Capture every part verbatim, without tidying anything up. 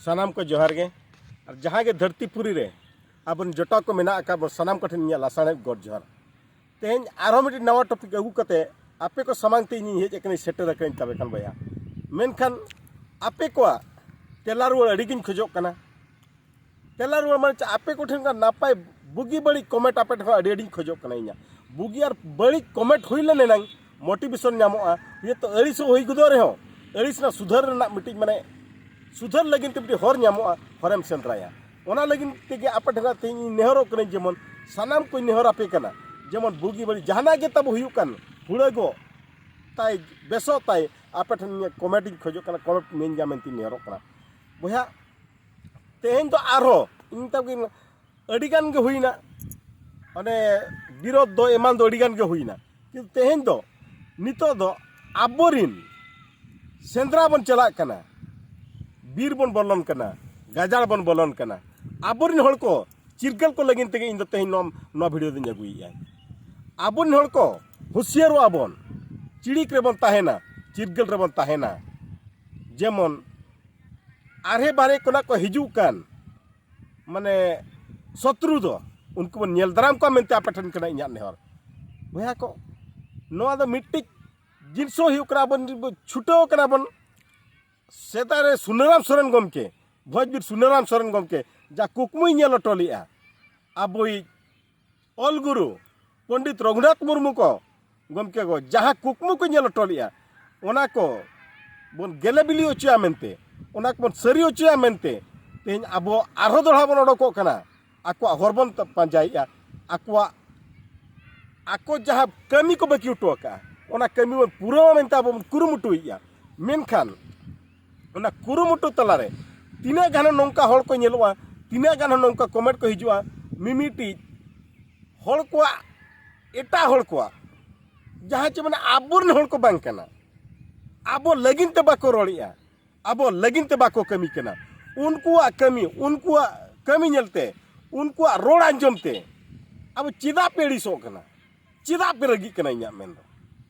ᱥᱟᱱᱟᱢ ᱠᱚ ᱡᱚᱦᱟᱨ ᱜᱮ᱾ ᱟᱨ ᱡᱟᱦᱟᱸ ᱜᱮ ᱫᱷᱟᱹᱨᱛᱤ ᱯᱩᱨᱤ ᱨᱮ ᱟᱵᱚ ᱡᱚᱴᱟᱣ ᱠᱚ ᱢᱮᱱᱟᱜ ᱟᱠᱟᱫ ᱵᱚᱱ, ᱥᱟᱱᱟᱢ ᱠᱚᱴᱷᱮᱱ ᱤᱧᱟᱹᱜ ᱞᱟᱥᱟᱲᱦᱮᱫ ᱜᱚᱰ ᱡᱚᱦᱟᱨ᱾ ᱛᱮᱦᱮᱧ ᱟᱨᱦᱚᱸ ᱢᱤᱫᱴᱤᱡ ᱱᱟᱣᱟ ᱴᱚᱯᱤᱠ ᱟᱹᱜᱩ ᱠᱟᱛᱮ ᱟᱯᱮ ᱠᱚ ᱥᱟᱢᱟᱝ ᱛᱮ ᱤᱧᱤᱧ ᱦᱮᱡ ᱟᱠᱟᱱᱟᱧ, ᱥᱮᱴᱮᱨ ᱟᱠᱟᱱᱟᱧ ᱛᱟᱵᱮ ᱠᱷᱟᱱ ᱵᱚᱭᱦᱟ᱾ ᱢᱮᱱᱠᱷᱟᱱ ᱟᱯᱮ ᱠᱚᱣᱟᱜ ᱛᱮᱞᱟ ᱨᱩᱣᱟᱹᱲ ᱟᱹᱰᱤᱜᱤᱧ ᱠᱷᱚᱡᱚᱜ ᱠᱟᱱᱟ᱾ ᱛᱮᱞᱟ ᱨᱩᱣᱟᱹᱲ ᱢᱟᱱᱮ ᱪᱮᱫ? ᱟᱯᱮ ᱠᱚᱴᱷᱮᱱ ᱠᱷᱚᱱ ᱱᱟᱯᱟᱭ ᱵᱩᱜᱤ ᱵᱟᱹᱲᱤᱡ ᱠᱚᱢᱮᱱᱴ ᱟᱯᱮ ᱴᱷᱮᱱ ᱠᱷᱚᱱ ᱟᱹᱰᱤ ᱟᱹᱰᱤᱧ ᱠᱷᱚᱡᱚᱜ ᱠᱟᱱᱟ᱾ ᱤᱧᱟᱹᱜ ᱵᱩᱜᱤ ᱟᱨ ᱵᱟᱹᱲᱤᱡ ᱠᱚᱢᱮᱱᱴ ᱦᱩᱭ ᱞᱮᱱ ᱮᱱᱟᱝ ᱢᱳᱴᱤᱵᱷᱮᱥᱚᱱ ᱧᱟᱢᱚᱜᱼᱟ᱾ ᱦᱚᱭᱛᱳ ᱟᱹᱲᱤᱥ ᱦᱚᱸ ᱦᱩᱭ ᱜᱚᱫᱚᱜ ᱨᱮᱦᱚᱸ, ᱟᱹᱲᱤᱥ ᱨᱮᱱᱟᱜ ᱥᱩᱫᱷᱟᱹᱨ ᱨᱮᱱᱟᱜ ᱢᱤᱫᱴᱤᱡ ᱢᱟᱱᱮ ᱥᱩᱫᱷᱟᱹᱨ ᱞᱟᱹᱜᱤᱫ ᱛᱮ ᱢᱤᱫᱴᱤᱡ ᱦᱚᱨ ᱧᱟᱢᱚᱜᱼᱟ, ᱦᱚᱨᱮᱢ ᱥᱮᱸᱫᱽᱨᱟᱭᱟ᱾ ᱚᱱᱟ ᱞᱟᱹᱜᱤᱫ ᱛᱮᱜᱮ ᱟᱯᱮ ᱴᱷᱮᱱ ᱠᱷᱚᱱ ᱛᱮᱦᱮᱧ ᱤᱧ ᱱᱮᱦᱚᱨᱚᱜ ᱠᱟᱹᱱᱟᱹᱧ, ᱡᱮᱢᱚᱱ ᱥᱟᱱᱟᱢ ᱠᱚᱧ ᱱᱮᱦᱚᱨ ᱟᱯᱮ ᱠᱟᱱᱟ, ᱡᱮᱢᱚᱱ ᱵᱩᱜᱤ ᱵᱟᱹᱲᱤᱡ ᱡᱟᱦᱟᱱᱟᱜ ᱜᱮ ᱛᱟᱵᱚ ᱦᱩᱭᱩᱜ ᱠᱟᱱ, ᱦᱩᱲᱟᱹᱜᱚᱜ ᱛᱟᱭ, ᱵᱮᱥᱚᱜ ᱛᱟᱭ, ᱟᱯᱮ ᱴᱷᱮᱱ ᱤᱧᱟᱹᱜ ᱠᱚᱢᱮᱱᱴ ᱤᱧ ᱠᱷᱚᱡᱚᱜ ᱠᱟᱱᱟ, ᱠᱚᱢᱮᱱᱴ ᱢᱮᱱ ᱜᱮᱭᱟ ᱢᱮᱱᱛᱮᱧ ᱱᱮᱦᱚᱨᱚᱜ ᱠᱟᱱᱟ ᱵᱚᱭᱦᱟ᱾ ᱛᱮᱦᱮᱧ ᱫᱚ ᱟᱨᱦᱚᱸ ᱤᱧ ᱢᱮᱛᱟ ᱯᱮ ᱠᱟᱱᱟ, ᱟᱹᱰᱤ ᱜᱟᱱ ᱜᱮ ᱦᱩᱭᱱᱟ, ᱚᱱᱮ ᱵᱤᱨᱳᱫᱷ ᱫᱚ ᱮᱢᱟᱱ ᱫᱚ ᱟᱹᱰᱤ ᱜᱟᱱ ᱜᱮ ᱦᱩᱭᱱᱟ᱾ ᱠᱤᱱᱛᱩ ᱛᱮᱦᱮᱧ ᱫᱚ, ᱱᱤᱛᱚᱜ ᱫᱚ ᱟᱵᱚᱨᱤᱱ ᱥᱮᱸᱫᱽᱨᱟ ᱵᱚᱱ ᱪᱟᱞᱟᱜ ᱠᱟᱱᱟ, ᱵᱤᱨ ᱵᱚᱱ ᱵᱚᱞᱚᱱ ᱠᱟᱱᱟ, ᱜᱟᱡᱟᱲ ᱵᱚᱱ ᱵᱚᱞᱚᱱ ᱠᱟᱱᱟ᱾ ᱟᱵᱚᱨᱤᱱ ᱦᱚᱲ ᱠᱚ ᱪᱤᱨᱜᱟᱹᱞ ᱠᱚ ᱞᱟᱹᱜᱤᱫ ᱛᱮᱜᱮ ᱤᱧ ᱫᱚ ᱛᱮᱦᱮᱧ ᱱᱚᱣᱟ, ᱱᱚᱣᱟ ᱵᱷᱤᱰᱤᱭᱳ ᱫᱚᱧ ᱟᱹᱜᱩᱭᱮᱫᱼᱟ᱾ ᱟᱵᱚᱨᱤᱱ ᱦᱚᱲ ᱠᱚ ᱦᱩᱸᱥᱤᱭᱟᱹᱨᱚᱜᱼᱟ ᱵᱚᱱ, ᱪᱤᱲᱤᱠ ᱨᱮᱵᱚᱱ ᱛᱟᱦᱮᱱᱟ, ᱪᱤᱨᱜᱟᱹᱞ ᱨᱮᱵᱚᱱ ᱛᱟᱦᱮᱱᱟ᱾ ᱡᱮᱢᱚᱱ ᱟᱨᱦᱮ ᱵᱟᱨᱦᱮ ᱠᱷᱚᱱᱟᱜ ᱠᱚ ᱦᱤᱡᱩᱜ ᱠᱟᱱ ᱢᱟᱱᱮ ᱥᱚᱛᱨᱩ ᱫᱚ, ᱩᱱᱠᱩ ᱵᱚᱱ ᱧᱮᱞ ᱫᱟᱨᱟᱢ ᱠᱚᱣᱟ ᱢᱮᱱᱛᱮ ᱟᱯᱮ ᱴᱷᱮᱱ ᱠᱟᱱᱟ ᱤᱧᱟᱹᱜ ᱱᱮᱦᱚᱨ᱾ ᱵᱚᱭᱦᱟ ᱠᱚ, ᱱᱚᱣᱟ ᱫᱚ ᱢᱤᱫᱴᱤᱡ ᱡᱤᱱᱤᱥ ᱦᱚᱸ ᱦᱩᱭᱩᱜ ᱠᱟᱱᱟ, ᱟᱵᱚ ᱪᱷᱩᱴᱟᱹᱣ ᱠᱟᱱᱟ ᱵᱚᱱ᱾ ᱥᱮᱫᱟᱭ ᱨᱮ ᱥᱩᱱᱟᱹᱨᱟᱢ ᱥᱚᱨᱮᱱ ᱜᱚᱢᱠᱮ, ᱵᱷᱚᱸᱡᱽ ᱵᱤᱨ ᱥᱩᱱᱟᱹᱨᱟᱢ ᱥᱚᱨᱮᱱ ᱜᱚᱢᱠᱮ ᱡᱟ ᱠᱩᱠᱢᱩᱭ ᱧᱮᱞ ᱦᱚᱴᱚ ᱞᱮᱫᱼᱟ, ᱟᱵᱚᱭᱤᱡ ᱚᱞ ᱜᱩᱨᱩ ᱯᱚᱱᱰᱤᱛ ᱨᱚᱜᱷᱩᱱᱟᱛᱷ ᱢᱩᱨᱢᱩ ᱠᱚ ᱜᱚᱢᱠᱮ ᱠᱚ ᱡᱟᱦᱟᱸ ᱠᱩᱠᱢᱩ ᱠᱚ ᱧᱮᱞ ᱦᱚᱴᱚ ᱞᱮᱫᱼᱟ, ᱚᱱᱟ ᱠᱚ ᱵᱚᱱ ᱜᱮᱞᱮ ᱵᱤᱞᱤ ᱦᱚᱪᱚᱭᱟ ᱢᱮᱱᱛᱮ, ᱚᱱᱟ ᱠᱚᱵᱚᱱ ᱥᱟᱹᱨᱤ ᱦᱚᱪᱚᱭᱟ ᱢᱮᱱᱛᱮ, ᱛᱮᱦᱮᱧ ᱟᱵᱚ ᱟᱨᱦᱚᱸ ᱫᱚᱲᱦᱟ ᱵᱚᱱ ᱚᱰᱚᱠᱚᱜ ᱠᱟᱱᱟ᱾ ᱟᱠᱚᱣᱟᱜ ᱦᱚᱨ ᱵᱚᱱ ᱯᱟᱸᱡᱟᱭᱮᱫᱼᱟ, ᱟᱠᱚᱣᱟᱜ, ᱟᱠᱚ ᱡᱟᱦᱟᱸ ᱠᱟᱹᱢᱤ ᱠᱚ ᱵᱟᱹᱠᱤ ᱦᱚᱴᱚ ᱟᱠᱟᱫᱼᱟ, ᱚᱱᱟ ᱠᱟᱹᱢᱤ ᱵᱚᱱ ᱯᱩᱨᱟᱹᱣᱟ ᱢᱮᱱᱛᱮ ᱟᱵᱚ ᱵᱚᱱ ᱠᱩᱨᱩᱢᱩᱴᱩᱭᱮᱫᱼᱟ᱾ ᱢᱮᱱᱠᱷᱟᱱ ᱚᱱᱟ ᱠᱩᱨᱩᱢᱩᱴᱩ ᱛᱟᱞᱟᱨᱮ ᱛᱤᱱᱟᱹᱜ ᱜᱟᱱ ᱱᱚᱝᱠᱟ ᱦᱚᱲ ᱠᱚ ᱧᱮᱞᱚᱜᱼᱟ, ᱛᱤᱱᱟᱹᱜ ᱜᱟᱱ ᱱᱚᱝᱠᱟ ᱠᱚᱢᱮᱱᱴ ᱠᱚ ᱦᱤᱡᱩᱜᱼᱟ, ᱢᱤᱢᱤᱫᱴᱤᱡ ᱦᱚᱲ ᱠᱚᱣᱟᱜ, ᱮᱴᱟᱜ ᱦᱚᱲ ᱠᱚᱣᱟᱜ, ᱡᱟᱦᱟᱸ ᱪᱮ ᱢᱟᱱᱮ ᱟᱵᱚᱨᱮᱱ ᱦᱚᱲ ᱠᱚ ᱵᱟᱝ ᱠᱟᱱᱟ, ᱟᱵᱚ ᱞᱟᱹᱜᱤᱫ ᱛᱮ ᱵᱟᱠᱚ ᱨᱚᱲᱮᱜᱼᱟ, ᱟᱵᱚ ᱞᱟᱹᱜᱤᱫ ᱛᱮ ᱵᱟᱠᱚ ᱠᱟᱹᱢᱤ ᱠᱟᱱᱟ᱾ ᱩᱱᱠᱩᱣᱟᱜ ᱠᱟᱹᱢᱤ, ᱩᱱᱠᱩᱣᱟᱜ ᱠᱟᱹᱢᱤ ᱧᱮᱞᱛᱮ, ᱩᱱᱠᱩᱣᱟᱜ ᱨᱚᱲ ᱟᱸᱡᱚᱢ ᱛᱮ ᱟᱵᱚ ᱪᱮᱫᱟᱜ ᱯᱮ ᱟᱹᱲᱤᱥᱚᱜ ᱠᱟᱱᱟ? ᱪᱮᱫᱟᱜ ᱯᱮ ᱨᱟᱹᱜᱤᱜ ᱠᱟᱱᱟ? ᱤᱧᱟᱹᱜ ᱢᱮᱱ ᱫᱚ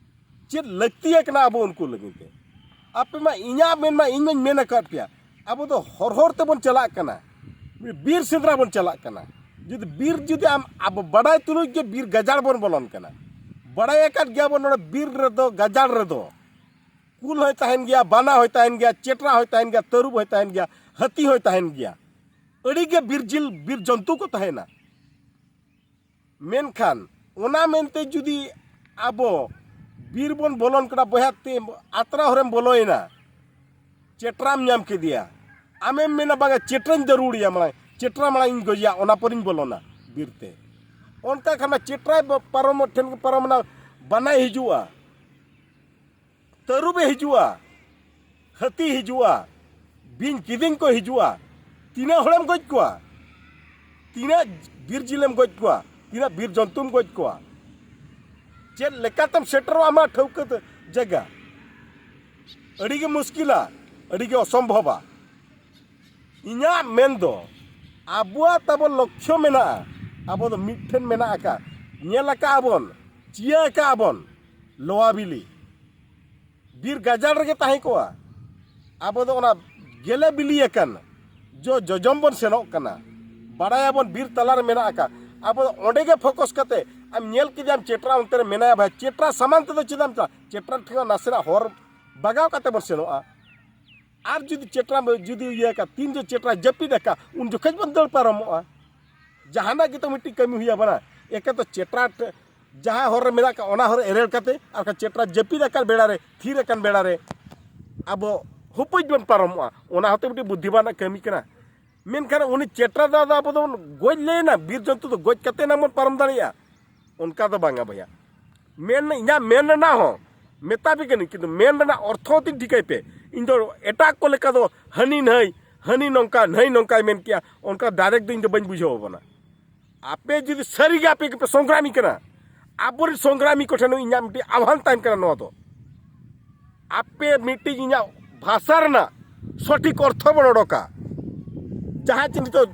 ᱪᱮᱫ ᱞᱟᱹᱠᱛᱤᱭᱟ ᱠᱟᱱᱟ ᱟᱵᱚ ᱩᱱᱠᱩ ᱞᱟᱹᱜᱤᱫ ᱛᱮ? ᱟᱯᱮ ᱢᱟ, ᱤᱧᱟᱹᱜ ᱢᱮᱱ ᱢᱟ, ᱤᱧ ᱢᱟᱧ ᱢᱮᱱ ᱟᱠᱟᱫ ᱯᱮᱭᱟ, ᱟᱵᱚ ᱫᱚ ᱦᱚᱨ ᱦᱚᱨ ᱛᱮᱵᱚᱱ ᱪᱟᱞᱟᱜ ᱠᱟᱱᱟ, ᱵᱤᱨ ᱥᱮᱸᱫᱽᱨᱟ ᱵᱚᱱ ᱪᱟᱞᱟᱜ ᱠᱟᱱᱟ᱾ ᱡᱩᱫᱤ ᱵᱤᱨ ᱡᱩᱫᱤ ᱟᱢ ᱟᱵᱚ ᱵᱟᱰᱟᱭ ᱛᱩᱞᱩᱡ ᱜᱮ ᱵᱤᱨ ᱜᱟᱡᱟᱲ ᱵᱚᱱ ᱵᱚᱞᱚᱱ ᱠᱟᱱᱟ, ᱵᱟᱰᱟᱭ ᱟᱠᱟᱫ ᱜᱮᱭᱟ ᱵᱚᱱ ᱱᱚᱰᱮ ᱵᱤᱨ ᱨᱮᱫᱚ ᱜᱟᱡᱟᱲ ᱨᱮᱫᱚ ᱠᱩᱞ ᱦᱚᱸᱭ ᱛᱟᱦᱮᱱ ᱜᱮᱭᱟ, ᱵᱟᱱᱟ ᱦᱚᱸᱭ ᱛᱟᱦᱮᱱ ᱜᱮᱭᱟ, ᱪᱮᱴᱨᱟ ᱦᱚᱸᱭ ᱛᱟᱦᱮᱱ ᱜᱮᱭᱟ, ᱛᱟᱹᱨᱩᱵ ᱦᱚᱸᱭ ᱛᱟᱦᱮᱱ ᱜᱮᱭᱟ, ᱦᱟᱹᱛᱤ ᱦᱚᱸᱭ ᱛᱟᱦᱮᱱ ᱜᱮᱭᱟ, ᱟᱹᱰᱤ ᱜᱮ ᱵᱤᱨ ᱡᱤᱞ ᱵᱤᱨ ᱡᱚᱱᱛᱩ ᱠᱚ ᱛᱟᱦᱮᱱᱟ᱾ ᱢᱮᱱᱠᱷᱟᱱ ᱚᱱᱟ ᱢᱮᱱᱛᱮ ᱡᱩᱫᱤ ᱟᱵᱚ ᱵᱤᱨ ᱵᱚᱱ ᱵᱚᱞᱚᱱ ᱠᱟᱱᱟ, ᱵᱚᱭᱦᱟ ᱛᱮ ᱟᱛᱨᱟ ᱦᱚᱨᱮᱢ ᱵᱚᱞᱚᱭᱮᱱᱟ, ᱪᱮᱴᱨᱟᱢ ᱧᱟᱢ ᱠᱮᱫᱮᱭᱟ, ᱟᱢᱮᱢ ᱢᱮᱱᱟ, "ᱵᱟᱝᱟ, ᱪᱮᱴᱨᱟᱧ ᱡᱟᱹᱨᱩᱲᱮᱭᱟ ᱢᱟᱲᱟᱝ, ᱪᱮᱴᱨᱟ ᱢᱟᱲᱟᱝ ᱤᱧ ᱜᱚᱡᱮᱭᱟ, ᱚᱱᱟ ᱯᱚᱨᱤᱧ ᱵᱚᱞᱚᱱᱟ ᱵᱤᱨᱛᱮ᱾" ᱚᱱᱠᱟ ᱠᱷᱟᱱ ᱢᱟ ᱪᱮᱴᱨᱟᱭ ᱵᱟ- ᱯᱟᱨᱚᱢᱚᱜ ᱴᱷᱮᱱ ᱜᱮ ᱯᱟᱨᱚᱢᱮᱱᱟ, ᱵᱟᱱᱟᱭ ᱦᱤᱡᱩᱜᱼᱟ, ᱛᱟᱹᱨᱩᱵᱮ ᱦᱤᱡᱩᱜᱼᱟ, ᱦᱟᱹᱛᱤ ᱦᱤᱡᱩᱜᱼᱟ, ᱵᱤᱧ ᱠᱤᱫᱤᱧ ᱠᱚ ᱦᱤᱡᱩᱜᱼᱟ᱾ ᱛᱤᱱᱟᱹᱜ ᱦᱚᱲᱮᱢ ᱜᱚᱡ ᱠᱚᱣᱟ? ᱛᱤᱱᱟᱹᱜ ᱵᱤᱨ ᱡᱤᱞᱮᱢ ᱜᱚᱡ ᱠᱚᱣᱟ? ᱛᱤᱱᱟᱹᱜ ᱵᱤᱨ ᱡᱚᱱᱛᱩᱢ ᱜᱚᱡ ᱠᱚᱣᱟ? ᱪᱮᱫ ᱞᱮᱠᱟᱛᱮᱢ ᱥᱮᱴᱮᱨᱚᱜᱼᱟ ᱟᱢᱟᱜ ᱴᱷᱟᱹᱣᱠᱟᱹ ᱛᱮ ᱡᱟᱭᱜᱟ? ᱟᱹᱰᱤᱜᱮ ᱢᱩᱥᱠᱤᱞᱟ, ᱟᱹᱰᱤᱜᱮ ᱚᱥᱚᱢᱵᱷᱚᱵᱟ᱾ ᱤᱧᱟᱹᱜ ᱢᱮᱱ ᱫᱚ, ᱟᱵᱚᱣᱟᱜ ᱛᱟᱵᱚ ᱞᱚᱠᱠᱷᱚ ᱢᱮᱱᱟᱜᱼᱟ, ᱟᱵᱚ ᱫᱚ ᱢᱤᱫ ᱴᱷᱮᱱ ᱢᱮᱱᱟᱜ ᱟᱠᱟᱫ, ᱧᱮᱞ ᱟᱠᱟᱫ ᱟᱵᱚᱱ, ᱪᱤᱭᱟᱹ ᱟᱠᱟᱫ ᱟᱵᱚᱱ, ᱞᱚᱣᱟ ᱵᱤᱞᱤ ᱵᱤᱨ ᱜᱟᱡᱟᱲ ᱨᱮᱜᱮ ᱛᱟᱦᱮᱸ ᱠᱚᱜᱼᱟ᱾ ᱟᱵᱚ ᱫᱚ ᱚᱱᱟ ᱜᱮᱞᱮ ᱵᱤᱞᱤ ᱟᱠᱟᱱ ᱡᱚ ᱡᱚᱡᱚᱢ ᱵᱚᱱ ᱥᱮᱱᱚᱜ ᱠᱟᱱᱟ, ᱵᱟᱲᱟᱭᱟᱵᱚᱱ ᱵᱤᱨ ᱛᱟᱞᱟᱨᱮ ᱢᱮᱱᱟᱜ ᱟᱠᱟᱫ᱾ ᱟᱵᱚ ᱫᱚ ᱚᱸᱰᱮ ᱜᱮ ᱯᱷᱳᱠᱟᱥ ᱠᱟᱛᱮ, ᱟᱢ ᱧᱮᱞ ᱠᱮᱫᱮᱭᱟᱢ ᱪᱮᱴᱨᱟ ᱚᱱᱛᱮ ᱨᱮ ᱢᱮᱱᱟᱭᱟ, ᱵᱷᱟᱭ ᱪᱮᱴᱨᱟ ᱥᱟᱢᱟᱝ ᱛᱮᱫᱚ ᱪᱮᱫᱟᱜ ᱮᱢ ᱪᱟᱞᱟᱜᱼᱟ? ᱪᱮᱴᱨᱟ ᱴᱷᱮᱱ ᱱᱟᱥᱮᱱᱟᱜ ᱦᱚᱨ ᱵᱟᱜᱟᱣ ᱠᱟᱛᱮ ᱵᱚᱱ ᱥᱮᱱᱚᱜᱼᱟ᱾ ᱟᱨ ᱡᱩᱫᱤ ᱪᱮᱴᱨᱟ ᱡᱩᱫᱤ ᱤᱭᱟᱹ ᱟᱠᱟᱫ, ᱛᱤᱱ ᱡᱚ ᱪᱮᱴᱨᱟ ᱡᱟᱹᱯᱤᱫ ᱟᱠᱟᱫ, ᱩᱱ ᱡᱚᱠᱷᱚᱡ ᱵᱚᱱ ᱫᱟᱹᱲ ᱯᱟᱨᱚᱢᱚᱜᱼᱟ᱾ ᱡᱟᱦᱟᱱᱟᱜ ᱜᱮᱛᱚ ᱢᱤᱫᱴᱤᱡ ᱠᱟᱹᱢᱤ ᱦᱩᱭ ᱟᱵᱚᱱᱟ᱾ ᱮᱠᱮ ᱛᱚ ᱪᱮᱴᱨᱟ ᱴᱷᱮ- ᱡᱟᱦᱟᱸ ᱦᱚᱨ ᱨᱮ ᱢᱮᱱᱟᱜ ᱟᱠᱟᱫ, ᱚᱱᱟ ᱦᱚᱨ ᱮᱨᱮᱲ ᱠᱟᱛᱮ, ᱟᱨ ᱵᱟᱠᱷᱟᱱ ᱪᱮᱴᱨᱟ ᱡᱟᱹᱯᱤᱫ ᱟᱠᱟᱱ ᱵᱮᱲᱟ ᱨᱮ, ᱛᱷᱤᱨ ᱟᱠᱟᱱ ᱵᱮᱲᱟ ᱨᱮ ᱟᱵᱚ ᱦᱩᱯᱩᱡ ᱵᱚᱱ ᱯᱟᱨᱚᱢᱚᱜᱼᱟ᱾ ᱚᱱᱟ ᱦᱚᱸᱛᱚ ᱢᱤᱫᱴᱤᱡ ᱵᱩᱫᱽᱫᱷᱤᱢᱟᱱᱟᱜ ᱠᱟᱹᱢᱤ ᱠᱟᱱᱟ᱾ ᱢᱮᱱᱠᱷᱟᱱ ᱩᱱᱤ ᱪᱮᱴᱨᱟ ᱫᱚ ᱟᱫᱚ ᱟᱵᱚ ᱫᱚᱵᱚᱱ ᱜᱚᱡ ᱞᱟᱹᱭᱮᱱᱟ, ᱵᱤᱨ ᱡᱚᱱᱛᱩ ᱫᱚ ᱜᱚᱡ ᱠᱟᱛᱮ ᱮᱱᱟᱝ ᱵᱚᱱ ᱯᱟᱨᱚᱢ ᱫᱟᱲᱮᱭᱟᱜᱼᱟ, ᱚᱱᱠᱟ ᱫᱚ ᱵᱟᱝᱟ ᱵᱚᱭᱦᱟ᱾ ᱢᱮᱱ, ᱤᱧᱟᱹᱜ ᱢᱮᱱ ᱨᱮᱱᱟᱜ ᱦᱚᱸ ᱢᱮᱛᱟ ᱯᱮ ᱠᱟᱹᱱᱟᱹᱧ, ᱠᱤᱱᱛᱩ ᱢᱮᱱ ᱨᱮᱱᱟᱜ ᱚᱨᱛᱷᱚ ᱛᱤᱧ ᱴᱷᱤᱠᱟᱹᱭ ᱯᱮ᱾ ᱤᱧ ᱫᱚ ᱮᱴᱟᱜ ᱠᱚ ᱞᱮᱠᱟ ᱫᱚ ᱦᱟᱹᱱᱤ ᱱᱟᱹᱭ, ᱦᱟᱹᱱᱤ ᱱᱚᱝᱠᱟ, ᱱᱟᱹᱭ ᱱᱚᱝᱠᱟᱭ ᱢᱮᱱ ᱠᱮᱜᱼᱟ, ᱚᱱᱠᱟ ᱰᱟᱭᱨᱮᱠᱴ ᱫᱚ ᱤᱧ ᱫᱚ ᱵᱟᱹᱧ ᱵᱩᱡᱷᱟᱹᱣ ᱟᱵᱚᱱᱟ᱾ ᱟᱯᱮ ᱡᱩᱫᱤ ᱥᱟᱹᱨᱤᱜᱮ ᱟᱯᱮ ᱜᱮᱯᱮ ᱥᱚᱝᱜᱨᱟᱢᱤ ᱠᱟᱱᱟ, ᱟᱵᱚᱨᱮᱱ ᱥᱚᱝᱜᱨᱟᱢᱤ ᱠᱚᱴᱷᱮᱱ ᱦᱚᱸ ᱤᱧᱟᱹᱜ ᱢᱤᱫᱴᱤᱡ ᱟᱦᱣᱟᱱ ᱛᱟᱦᱮᱱ ᱠᱟᱱᱟ ᱱᱚᱣᱟ ᱫᱚ᱾ ᱟᱯᱮ ᱢᱤᱫᱴᱤᱡ ᱤᱧᱟᱹᱜ ᱵᱷᱟᱥᱟ ᱨᱮᱱᱟᱜ ᱥᱚᱴᱷᱤᱠ ᱚᱨᱛᱷᱚ ᱵᱚᱱ ᱚᱰᱚᱠᱟ᱾ ᱡᱟᱦᱟᱸᱭ ᱪᱮ ᱱᱤᱛᱚᱜ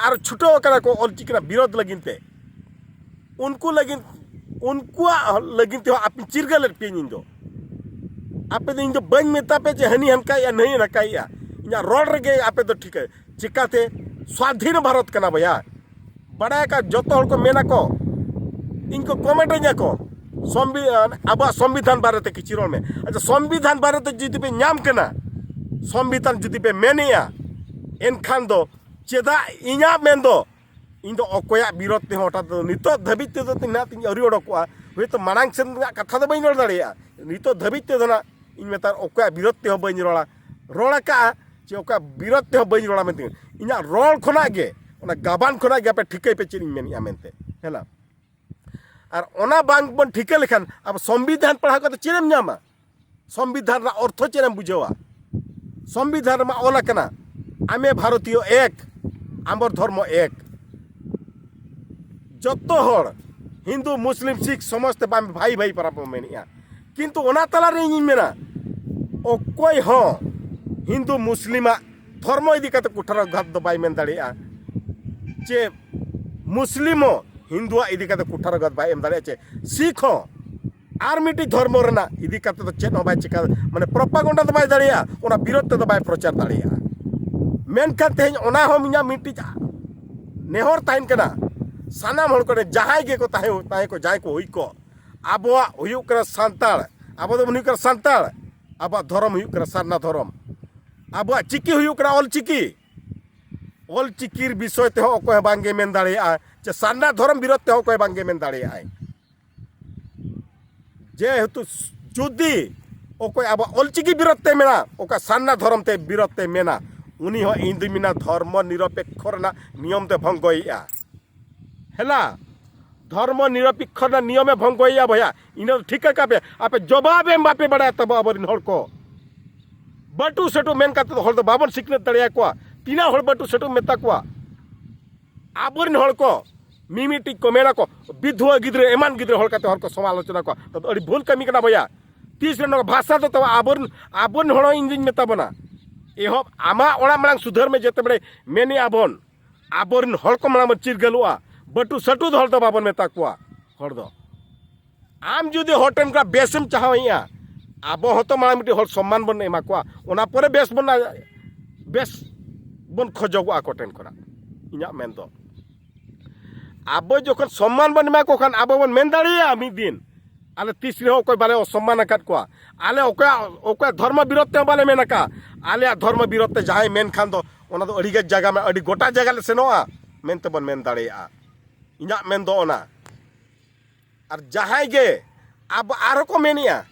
ᱟᱨ ᱪᱷᱩᱴᱟᱹᱣ ᱟᱠᱟᱱᱟ ᱠᱚ ᱚᱞᱪᱤᱠᱤ ᱨᱮᱱᱟᱜ ᱵᱤᱨᱳᱫᱷ ᱞᱟᱹᱜᱤᱫ ᱛᱮ, ᱩᱱᱠᱩ ᱞᱟᱹᱜᱤᱫ, ᱩᱱᱠᱩᱣᱟᱜ ᱞᱟᱹᱜᱤᱫ ᱛᱮᱦᱚᱸ ᱟᱯᱮ ᱪᱤᱨᱜᱟᱹᱞᱮᱫ ᱯᱮᱭᱟᱹᱧ ᱤᱧ ᱫᱚ᱾ ᱟᱯᱮ ᱫᱚ, ᱤᱧ ᱫᱚ ᱵᱟᱹᱧ ᱢᱮᱛᱟ ᱯᱮ ᱡᱮ ᱦᱟᱹᱱᱤ ᱦᱟᱱᱠᱟᱭᱮᱜᱼᱟ, ᱱᱟᱹᱭ ᱱᱟᱠᱟᱭᱮᱜᱼᱟ᱾ ᱤᱧᱟᱹᱜ ᱨᱚᱲ ᱨᱮᱜᱮ ᱟᱯᱮ ᱫᱚ ᱴᱷᱤᱠᱟᱹ᱾ ᱪᱤᱠᱟᱛᱮ? ᱥᱣᱟᱫᱷᱤᱱ ᱵᱷᱟᱨᱚᱛ ᱠᱟᱱᱟ ᱵᱚᱭᱦᱟ᱾ ᱵᱟᱲᱟᱭ ᱟᱠᱟᱫ ᱡᱚᱛᱚ ᱦᱚᱲ ᱠᱚ ᱢᱮᱱᱟ ᱠᱚ, ᱤᱧ ᱠᱚ ᱠᱚᱢᱮᱱᱴ ᱟᱹᱧᱟ ᱠᱚ, ᱥᱚᱝᱵᱤ-, ᱟᱵᱚᱣᱟᱜ ᱥᱚᱝᱵᱤᱫᱷᱟᱱ ᱵᱟᱨᱮᱛᱮ ᱠᱤᱪᱷᱩ ᱨᱚᱲ ᱢᱮ᱾ ᱟᱪᱪᱷᱟ, ᱥᱚᱝᱵᱤᱫᱷᱟᱱ ᱵᱟᱨᱮᱛᱮ ᱡᱩᱫᱤ ᱯᱮ ᱧᱟᱢ ᱠᱟᱱᱟ, ᱥᱚᱝᱵᱤᱫᱷᱟᱱ ᱡᱩᱫᱤ ᱯᱮ ᱢᱮᱱᱮᱜᱼᱟ, ᱮᱱᱠᱷᱟᱱ ᱫᱚ ᱪᱮᱫᱟᱜ ᱤᱧᱟᱹᱜ ᱢᱮᱱ ᱫᱚ ᱤᱧ ᱫᱚ ᱚᱠᱚᱭᱟᱜ ᱵᱤᱨᱳᱫᱷ ᱛᱮᱦᱚᱸ ᱦᱚᱴᱟᱛ ᱫᱚ ᱱᱤᱛᱚᱜ ᱫᱷᱟᱹᱵᱤᱡ ᱛᱮᱫᱚ ᱛᱤᱧ ᱱᱟᱦᱟᱜ ᱛᱤᱧ ᱟᱹᱣᱨᱤ ᱚᱰᱚᱠᱚᱜᱼᱟ᱾ ᱦᱳᱭᱛᱳ ᱢᱟᱲᱟᱝ ᱥᱮᱱ ᱨᱮᱱᱟᱜ ᱠᱟᱛᱷᱟ ᱫᱚ ᱵᱟᱹᱧ ᱨᱚᱲ ᱫᱟᱲᱮᱭᱟᱜᱼᱟ᱾ ᱱᱤᱛᱚᱜ ᱫᱷᱟᱹᱵᱤᱡ ᱛᱮᱫᱚ ᱱᱟᱜ ᱤᱧ ᱢᱮᱛᱟᱜ ᱚᱠᱚᱭᱟᱜ ᱵᱤᱨᱳᱫᱷ ᱛᱮᱦᱚᱸ ᱵᱟᱹᱧ ᱨᱚᱲᱟ, ᱨᱚᱲ ᱟᱠᱟᱜᱼᱟ ᱪᱮ ᱚᱠᱚᱭᱟᱜ ᱵᱤᱨᱳᱫᱷ ᱛᱮᱦᱚᱸ ᱵᱟᱹᱧ ᱨᱚᱲᱟ ᱢᱮᱱᱛᱮ᱾ ᱤᱧᱟᱹᱜ ᱨᱚᱲ ᱠᱷᱚᱱᱟᱜ ᱜᱮ, ᱚᱱᱟ ᱜᱟᱵᱟᱱ ᱠᱷᱚᱱᱟᱜ ᱜᱮ ᱟᱯᱮ ᱴᱷᱤᱠᱟᱹᱭ ᱯᱮ ᱪᱮᱫ ᱤᱧ ᱢᱮᱱᱮᱜᱼᱟ ᱢᱮᱱᱛᱮ᱾ ᱦᱮᱸ ᱱᱟ? ᱟᱨ ᱚᱱᱟ ᱵᱟᱝ ᱵᱚᱱ ᱴᱷᱤᱠᱟᱹ ᱞᱮᱠᱷᱟᱱ ᱟᱵᱚ ᱥᱚᱝᱵᱤᱫᱷᱟᱱ ᱯᱟᱲᱦᱟᱣ ᱠᱟᱛᱮ ᱪᱮᱫ ᱮᱢ ᱧᱟᱢᱟ? ᱥᱚᱝᱵᱤᱫᱷᱟᱱ ᱨᱮᱱᱟᱜ ᱚᱨᱛᱷᱚ ᱪᱮᱫ ᱮᱢ ᱵᱩᱡᱷᱟᱹᱣᱟ? ᱥᱚᱝᱵᱤᱫᱷᱟᱱ ᱨᱮᱢᱟ ᱚᱞ ᱟᱠᱟᱱᱟ, ᱟᱢᱮ ᱵᱷᱟᱨᱚᱛᱤᱭᱚ ᱮᱠ, ᱟᱢᱵᱚᱨ ᱫᱷᱚᱨᱢᱚ ᱮᱠ᱾ ᱡᱚᱛᱚ ᱦᱚᱲ ᱦᱤᱱᱫᱩ, ᱢᱩᱥᱞᱤᱢ, ᱥᱤᱠᱷ ᱥᱚᱢᱚᱥᱛᱮ ᱵᱟᱝ ᱵᱷᱟᱭ ᱵᱷᱟᱭ ᱯᱟᱨᱟ ᱵᱚᱱ ᱢᱮᱱᱮᱜᱼᱟ᱾ ᱠᱤᱱᱛᱩ ᱚᱱᱟ ᱛᱟᱞᱟᱨᱮ ᱤᱧᱤᱧ ᱢᱮᱱᱟ, ᱚᱠᱚᱭ ᱦᱚᱸ ᱦᱤᱱᱫᱩ ᱢᱩᱥᱞᱤᱢᱟᱜ ᱫᱷᱚᱨᱢᱚ ᱤᱫᱤ ᱠᱟᱛᱮ ᱠᱩᱴᱷᱟᱨᱟᱜᱷᱟᱛ ᱫᱚ ᱵᱟᱭ ᱢᱮᱱ ᱫᱟᱲᱮᱭᱟᱜᱼᱟ, ᱪᱮ ᱢᱩᱥᱞᱤᱢ ᱦᱚᱸ ᱦᱤᱱᱫᱩᱣᱟᱜ ᱤᱫᱤ ᱠᱟᱛᱮ ᱠᱩᱴᱷᱟᱨᱟᱜᱷᱟᱛ ᱵᱟᱭ ᱮᱢ ᱫᱟᱲᱮᱭᱟᱜᱼᱟ, ᱪᱮ ᱥᱤᱠᱷ ᱦᱚᱸ ᱟᱨ ᱢᱤᱫᱴᱤᱡ ᱫᱷᱚᱨᱢᱚ ᱨᱮᱱᱟᱜ ᱤᱫᱤ ᱠᱟᱛᱮ ᱫᱚ ᱪᱮᱫ ᱦᱚᱸ ᱵᱟᱭ ᱪᱤᱠᱟ, ᱢᱟᱱᱮ ᱯᱨᱚᱯᱟᱜᱚᱱᱰᱟ ᱫᱚ ᱵᱟᱭ ᱫᱟᱲᱮᱭᱟᱜᱼᱟ, ᱚᱱᱟ ᱵᱤᱨᱳᱫᱷ ᱛᱮᱫᱚ ᱵᱟᱭ ᱯᱨᱚᱪᱟᱨ ᱫᱟᱲᱮᱭᱟᱜᱼᱟ᱾ ᱢᱮᱱᱠᱷᱟᱱ ᱛᱮᱦᱮᱧ ᱚᱱᱟ ᱦᱚᱸ ᱤᱧᱟᱹᱜ ᱢᱤᱫᱴᱤᱡ ᱱᱮᱦᱚᱨ ᱛᱟᱦᱮᱱ ᱠᱟᱱᱟ, ᱥᱟᱱᱟᱢ ᱦᱚᱲ ᱠᱚᱨᱮ ᱡᱟᱦᱟᱸᱭ ᱜᱮᱠᱚ ᱛᱟᱦᱮᱸ ᱛᱟᱦᱮᱸ ᱠᱚ, ᱡᱟᱦᱟᱸᱭ ᱠᱚ ᱦᱩᱭ ᱠᱚᱜ, ᱟᱵᱚᱣᱟᱜ ᱦᱩᱭᱩᱜ ᱠᱟᱱᱟ ᱥᱟᱱᱛᱟᱲ, ᱟᱵᱚ ᱫᱚᱵᱚᱱ ᱦᱩᱭᱩᱜ ᱠᱟᱱᱟ ᱥᱟᱱᱛᱟᱲ, ᱟᱵᱚᱣᱟᱜ ᱫᱷᱚᱨᱚᱢ ᱦᱩᱭᱩᱜ ᱠᱟᱱᱟ ᱥᱟᱨᱱᱟ ᱫᱷᱚᱨᱚᱢ, ᱟᱵᱚᱣᱟᱜ ᱪᱤᱠᱤ ᱦᱩᱭᱩᱜ ᱠᱟᱱᱟ ᱚᱞ ᱪᱤᱠᱤ᱾ ᱚᱞ ᱪᱤᱠᱤ ᱵᱤᱥᱚᱭ ᱛᱮᱦᱚᱸ ᱚᱠᱚᱭ ᱦᱚᱸ ᱵᱟᱝᱜᱮ ᱢᱮᱱ ᱫᱟᱲᱮᱭᱟᱜᱼᱟ, ᱪᱮ ᱥᱟᱨᱱᱟ ᱫᱷᱚᱨᱚᱢ ᱵᱤᱨᱳᱫᱷ ᱛᱮᱦᱚᱸ ᱚᱠᱚᱭ ᱵᱟᱝᱜᱮ ᱢᱮᱱ ᱫᱟᱲᱮᱭᱟᱜᱼᱟᱭ᱾ ᱡᱮᱦᱮᱛᱩ ᱡᱩᱫᱤ ᱚᱠᱚᱭ ᱟᱵᱚᱣᱟᱜ ᱚᱞᱪᱤᱠᱤ ᱵᱤᱨᱳᱫᱷ ᱛᱮ ᱢᱮᱱᱟ, ᱚᱠᱟ ᱥᱟᱨᱱᱟ ᱫᱷᱚᱨᱚᱢ ᱛᱮ ᱵᱤᱨᱳᱫᱷ ᱛᱮ ᱢᱮᱱᱟ, ᱩᱱᱤ ᱦᱚᱸ ᱤᱧ ᱫᱩᱧ ᱢᱮᱱᱟ ᱫᱷᱚᱨᱢᱚ ᱱᱤᱨᱚᱯᱮᱠᱠᱷᱚ ᱨᱮᱱᱟᱜ ᱱᱤᱭᱚᱢ ᱛᱮ ᱵᱷᱚᱝᱜᱚᱭᱮᱜᱼᱟ᱾ ᱦᱮᱞᱟ, ᱫᱷᱚᱨᱢᱚ ᱱᱤᱨᱚᱯᱮᱠᱠᱷᱚ ᱨᱮᱱᱟᱜ ᱱᱤᱭᱚᱢᱮ ᱵᱷᱚᱝᱜᱚᱭᱮᱜᱼᱟ ᱵᱚᱭᱦᱟ᱾ ᱤᱱᱟᱹ ᱫᱚ ᱴᱷᱤᱠ ᱠᱟᱜ ᱯᱮ, ᱟᱯᱮ ᱡᱚᱵᱟᱵ ᱮᱢ ᱵᱟᱯᱮ ᱵᱟᱲᱟᱭᱟ ᱛᱟᱵᱚ ᱟᱵᱚᱨᱮᱱ ᱦᱚᱲ ᱠᱚ᱾ ᱵᱟᱹᱴᱩ ᱥᱟᱹᱴᱩ ᱢᱮᱱ ᱠᱟᱛᱮ ᱫᱚ ᱦᱚᱲ ᱫᱚ ᱵᱟᱵᱚᱱ ᱥᱤᱠᱷᱱᱟᱹᱛ ᱫᱟᱲᱮᱭᱟᱠᱚᱣᱟ᱾ ᱛᱤᱱᱟᱹᱜ ᱦᱚᱲ ᱵᱟᱹᱴᱩ ᱥᱟᱹᱴᱩ ᱢᱮᱛᱟ ᱠᱚᱣᱟ? ᱟᱵᱚᱨᱮᱱ ᱦᱚᱲ ᱠᱚ ᱢᱤᱢᱤᱫᱴᱤᱡ ᱠᱚ ᱢᱮᱱᱟ ᱠᱚ, ᱵᱤᱫᱷᱩᱣᱟᱹ ᱜᱤᱫᱽᱨᱟᱹ, ᱮᱢᱟᱱ ᱜᱤᱫᱽᱨᱟᱹ ᱦᱚᱲ ᱠᱟᱛᱮ ᱦᱚᱲ ᱠᱚ ᱥᱚᱢᱟᱞᱳᱪᱚᱱᱟ ᱠᱚᱣᱟ᱾ ᱱᱚᱣᱟ ᱫᱚ ᱟᱹᱰᱤ ᱵᱷᱩᱞ ᱠᱟᱹᱢᱤ ᱠᱟᱱᱟ ᱵᱚᱭᱦᱟ᱾ ᱛᱤᱥ ᱨᱮ ᱱᱚᱣᱟ ᱵᱷᱟᱥᱟ ᱫᱚ ᱛᱟᱵᱚ ᱟᱵᱚᱨᱮᱱ, ᱟᱵᱚᱨᱮᱱ ᱦᱚᱲ ᱦᱚᱸ ᱤᱧ ᱫᱩᱧ ᱢᱮᱛᱟ ᱵᱚᱱᱟ, ᱮᱦᱚᱵ ᱟᱢᱟᱜ ᱚᱲᱟᱜ ᱢᱟᱲᱟᱝ ᱥᱩᱫᱷᱟᱹᱨ ᱢᱮ᱾ ᱡᱮᱛᱮ ᱵᱮᱲᱮ ᱢᱮᱱᱮᱜᱼᱟ ᱵᱚᱱ, ᱟᱵᱚᱨᱮᱱ ᱦᱚᱲ ᱠᱚ ᱢᱟᱲᱟᱝ ᱵᱚᱱ ᱪᱤᱨᱜᱟᱹᱞᱚᱜᱼᱟ᱾ ᱵᱟᱹᱴᱩ ᱥᱟᱹᱴᱩ ᱫᱚ ᱦᱚᱲ ᱫᱚ ᱵᱟᱵᱚᱱ ᱢᱮᱛᱟ ᱠᱚᱣᱟ᱾ ᱦᱚᱲ ᱫᱚ ᱟᱢ ᱡᱩᱫᱤ ᱦᱚᱲ ᱴᱷᱮᱱ ᱠᱷᱚᱱᱟᱜ ᱵᱮᱥᱮᱢ ᱪᱟᱦᱟᱣᱮᱜᱼᱟ, ᱟᱵᱚ ᱦᱚᱸᱛᱚ ᱢᱟᱲᱟᱝ ᱢᱤᱫᱴᱤᱡ ᱦᱚᱲ ᱥᱚᱢᱢᱟᱱ ᱵᱚᱱ ᱮᱢᱟ ᱠᱚᱣᱟ, ᱚᱱᱟ ᱯᱚᱨᱮ ᱵᱮᱥ ᱵᱚᱱ ᱵᱮᱥ ᱵᱚᱱ ᱠᱷᱚᱡᱚᱜᱚᱜᱼᱟ ᱟᱠᱚ ᱴᱷᱮᱱ ᱠᱷᱚᱱᱟᱜ᱾ ᱤᱧᱟᱹᱜ ᱢᱮᱱ ᱫᱚ, ᱟᱵᱚ ᱡᱚᱠᱷᱚᱱ ᱥᱚᱢᱢᱟᱱ ᱵᱚᱱ ᱮᱢᱟ ᱠᱚ ᱠᱷᱟᱱ, ᱟᱵᱚ ᱵᱚᱱ ᱢᱮᱱ ᱫᱟᱲᱮᱭᱟᱜᱼᱟ ᱢᱤᱫ ᱫᱤᱱ, ᱟᱞᱮ ᱛᱤᱥ ᱨᱮᱦᱚᱸ ᱚᱠᱚᱭ ᱵᱟᱞᱮ ᱚᱥᱚᱢᱢᱟᱱ ᱟᱠᱟᱫ ᱠᱚᱣᱟ᱾ ᱟᱞᱮ ᱚᱠᱚᱭᱟᱜ, ᱚᱠᱚᱭᱟᱜ ᱫᱷᱚᱨᱢᱚ ᱵᱤᱨᱳᱫᱷ ᱛᱮᱦᱚᱸ ᱵᱟᱞᱮ ᱢᱮᱱ ᱟᱠᱟᱫᱼᱟ᱾ ᱟᱞᱮᱭᱟᱜ ᱫᱷᱚᱨᱢᱚ ᱵᱤᱨᱳᱫᱷ ᱛᱮ ᱡᱟᱦᱟᱸᱭ ᱢᱮᱱ ᱠᱷᱟᱱ ᱫᱚ, ᱚᱱᱟ ᱫᱚ ᱟᱹᱰᱤ ᱜᱟᱱ ᱡᱟᱭᱜᱟ ᱢᱮ-, ᱟᱹᱰᱤ ᱜᱚᱴᱟ ᱡᱟᱭᱜᱟ ᱞᱮ ᱥᱮᱱᱚᱜᱼᱟ ᱢᱮᱱᱛᱮ ᱵᱚᱱ ᱢᱮᱱ ᱫᱟᱲᱮᱭᱟᱜᱼᱟ᱾ ᱤᱧᱟᱹᱜ ᱢᱮᱱ ᱫᱚ ᱚᱱᱟ᱾ ᱟᱨ ᱡᱟᱦᱟᱸᱭ ᱜᱮ ᱟᱵᱚ ᱟᱨᱦᱚᱸ ᱠᱚ ᱢᱮᱱᱮᱜᱼᱟ,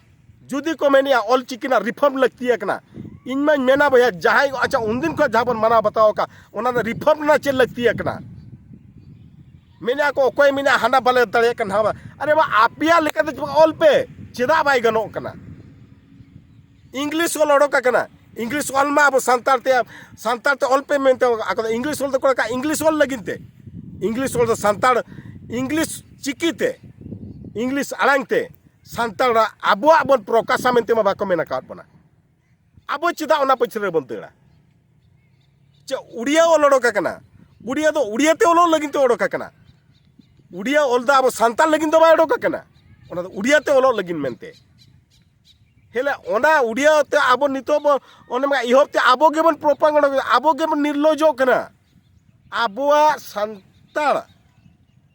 ᱡᱩᱫᱤ ᱠᱚ ᱢᱮᱱᱮᱜᱼᱟ ᱚᱞ ᱪᱤᱠᱤ ᱨᱮᱱᱟᱜ reform ᱞᱟᱹᱠᱛᱤ ᱟᱠᱟᱱᱟ, ᱤᱧ ᱢᱟᱧ ᱢᱮᱱᱟ ᱵᱚᱭᱦᱟ, ᱡᱟᱦᱟᱸᱭ, ᱟᱪᱪᱷᱟ, ᱩᱱᱫᱤᱱ ᱠᱷᱚᱱ ᱡᱟᱦᱟᱸ ᱵᱚᱱ ᱢᱟᱱᱟᱣ ᱵᱟᱛᱟᱣ ᱟᱠᱟᱫ, ᱚᱱᱟ ᱨᱮᱱᱟᱜ reform ᱨᱮᱱᱟᱜ ᱪᱮᱫ ᱞᱟᱹᱠᱛᱤ ᱟᱠᱟᱱᱟ? ᱢᱮᱱᱮᱜᱼᱟ ᱠᱚ, ᱚᱠᱚᱭ ᱢᱮᱱᱟ ᱦᱟᱱᱟ ᱵᱟᱞᱮ ᱫᱟᱲᱮᱭᱟᱜ ᱠᱟᱱᱟ, ᱱᱟᱣᱟ ᱵᱟ-, ᱟᱨᱮ ᱵᱟ, ᱟᱯᱮᱭᱟᱜ ᱞᱮᱠᱟᱛᱮ ᱚᱞ ᱯᱮ, ᱪᱮᱫᱟᱜ ᱵᱟᱭ ᱜᱟᱱᱚᱜ ᱠᱟᱱᱟ? ᱤᱝᱞᱤᱥ ᱚᱞ ᱚᱰᱚᱠ ᱟᱠᱟᱱᱟ, ᱤᱝᱞᱤᱥ ᱚᱞ ᱢᱟ ᱟᱵᱚ ᱥᱟᱱᱛᱟᱲ ᱛᱮ, ᱥᱟᱱᱛᱟᱲ ᱛᱮ ᱚᱞ ᱯᱮ ᱢᱮᱱᱛᱮ ᱟᱠᱚ ᱫᱚ ᱤᱝᱞᱤᱥ ᱚᱞ ᱫᱚᱠᱚ ᱚᱰᱚᱠᱟ, ᱤᱝᱞᱤᱥ ᱚᱞ ᱞᱟᱹᱜᱤᱫ ᱛᱮ᱾ ᱤᱝᱞᱤᱥ ᱚᱞ ᱫᱚ ᱥᱟᱱᱛᱟᱲ, ᱤᱝᱞᱤᱥ ᱪᱤᱠᱤ ᱛᱮ, ᱤᱝᱞᱤᱥ ᱟᱲᱟᱝ ᱛᱮ ᱥᱟᱱᱛᱟᱲ ᱟᱵᱚᱣᱟᱜ ᱵᱚᱱ ᱯᱨᱚᱠᱟᱥᱟ ᱢᱮᱱᱛᱮ ᱢᱟ ᱵᱟᱠᱚ ᱢᱮᱱ ᱟᱠᱟᱫ ᱵᱚᱱᱟ᱾ ᱟᱵᱚ ᱪᱮᱫᱟᱜ ᱚᱱᱟ ᱯᱟᱹᱪᱷᱞᱟᱹ ᱨᱮᱵᱚᱱ ᱫᱟᱹᱲᱟ? ᱪᱮᱫ ᱩᱲᱤᱭᱟ ᱚᱞ ᱚᱰᱚᱠ ᱟᱠᱟᱱᱟ? ᱩᱲᱤᱭᱟ ᱫᱚ ᱩᱲᱤᱭᱟ ᱛᱮ ᱚᱞᱚᱜ ᱞᱟᱹᱜᱤᱫ ᱛᱮ ᱚᱰᱚᱠ ᱟᱠᱟᱱᱟ᱾ ᱩᱲᱤᱭᱟ ᱚᱞ ᱫᱚ ᱟᱵᱚ ᱥᱟᱱᱛᱟᱲ ᱞᱟᱹᱜᱤᱫ ᱫᱚ ᱵᱟᱭ ᱚᱰᱚᱠ ᱟᱠᱟᱱᱟ, ᱚᱱᱟ ᱫᱚ ᱩᱲᱤᱭᱟ ᱛᱮ ᱚᱞᱚᱜ ᱞᱟᱹᱜᱤᱫ ᱢᱮᱱᱛᱮ᱾ ᱦᱮᱞᱮ ᱚᱱᱟ ᱩᱲᱤᱭᱟ ᱛᱮ ᱟᱵᱚ ᱱᱤᱛᱚᱜ ᱵᱚ, ᱚᱱᱮ ᱢᱟ ᱮᱦᱚᱵ ᱛᱮ ᱟᱵᱚ ᱜᱮᱵᱚᱱ propaganda, ᱟᱵᱚ ᱜᱮᱵᱚᱱ ᱱᱤᱨᱞᱚᱡᱚᱜ ᱠᱟᱱᱟ᱾ ᱟᱵᱚᱣᱟᱜ ᱥᱟᱱᱛᱟᱲ,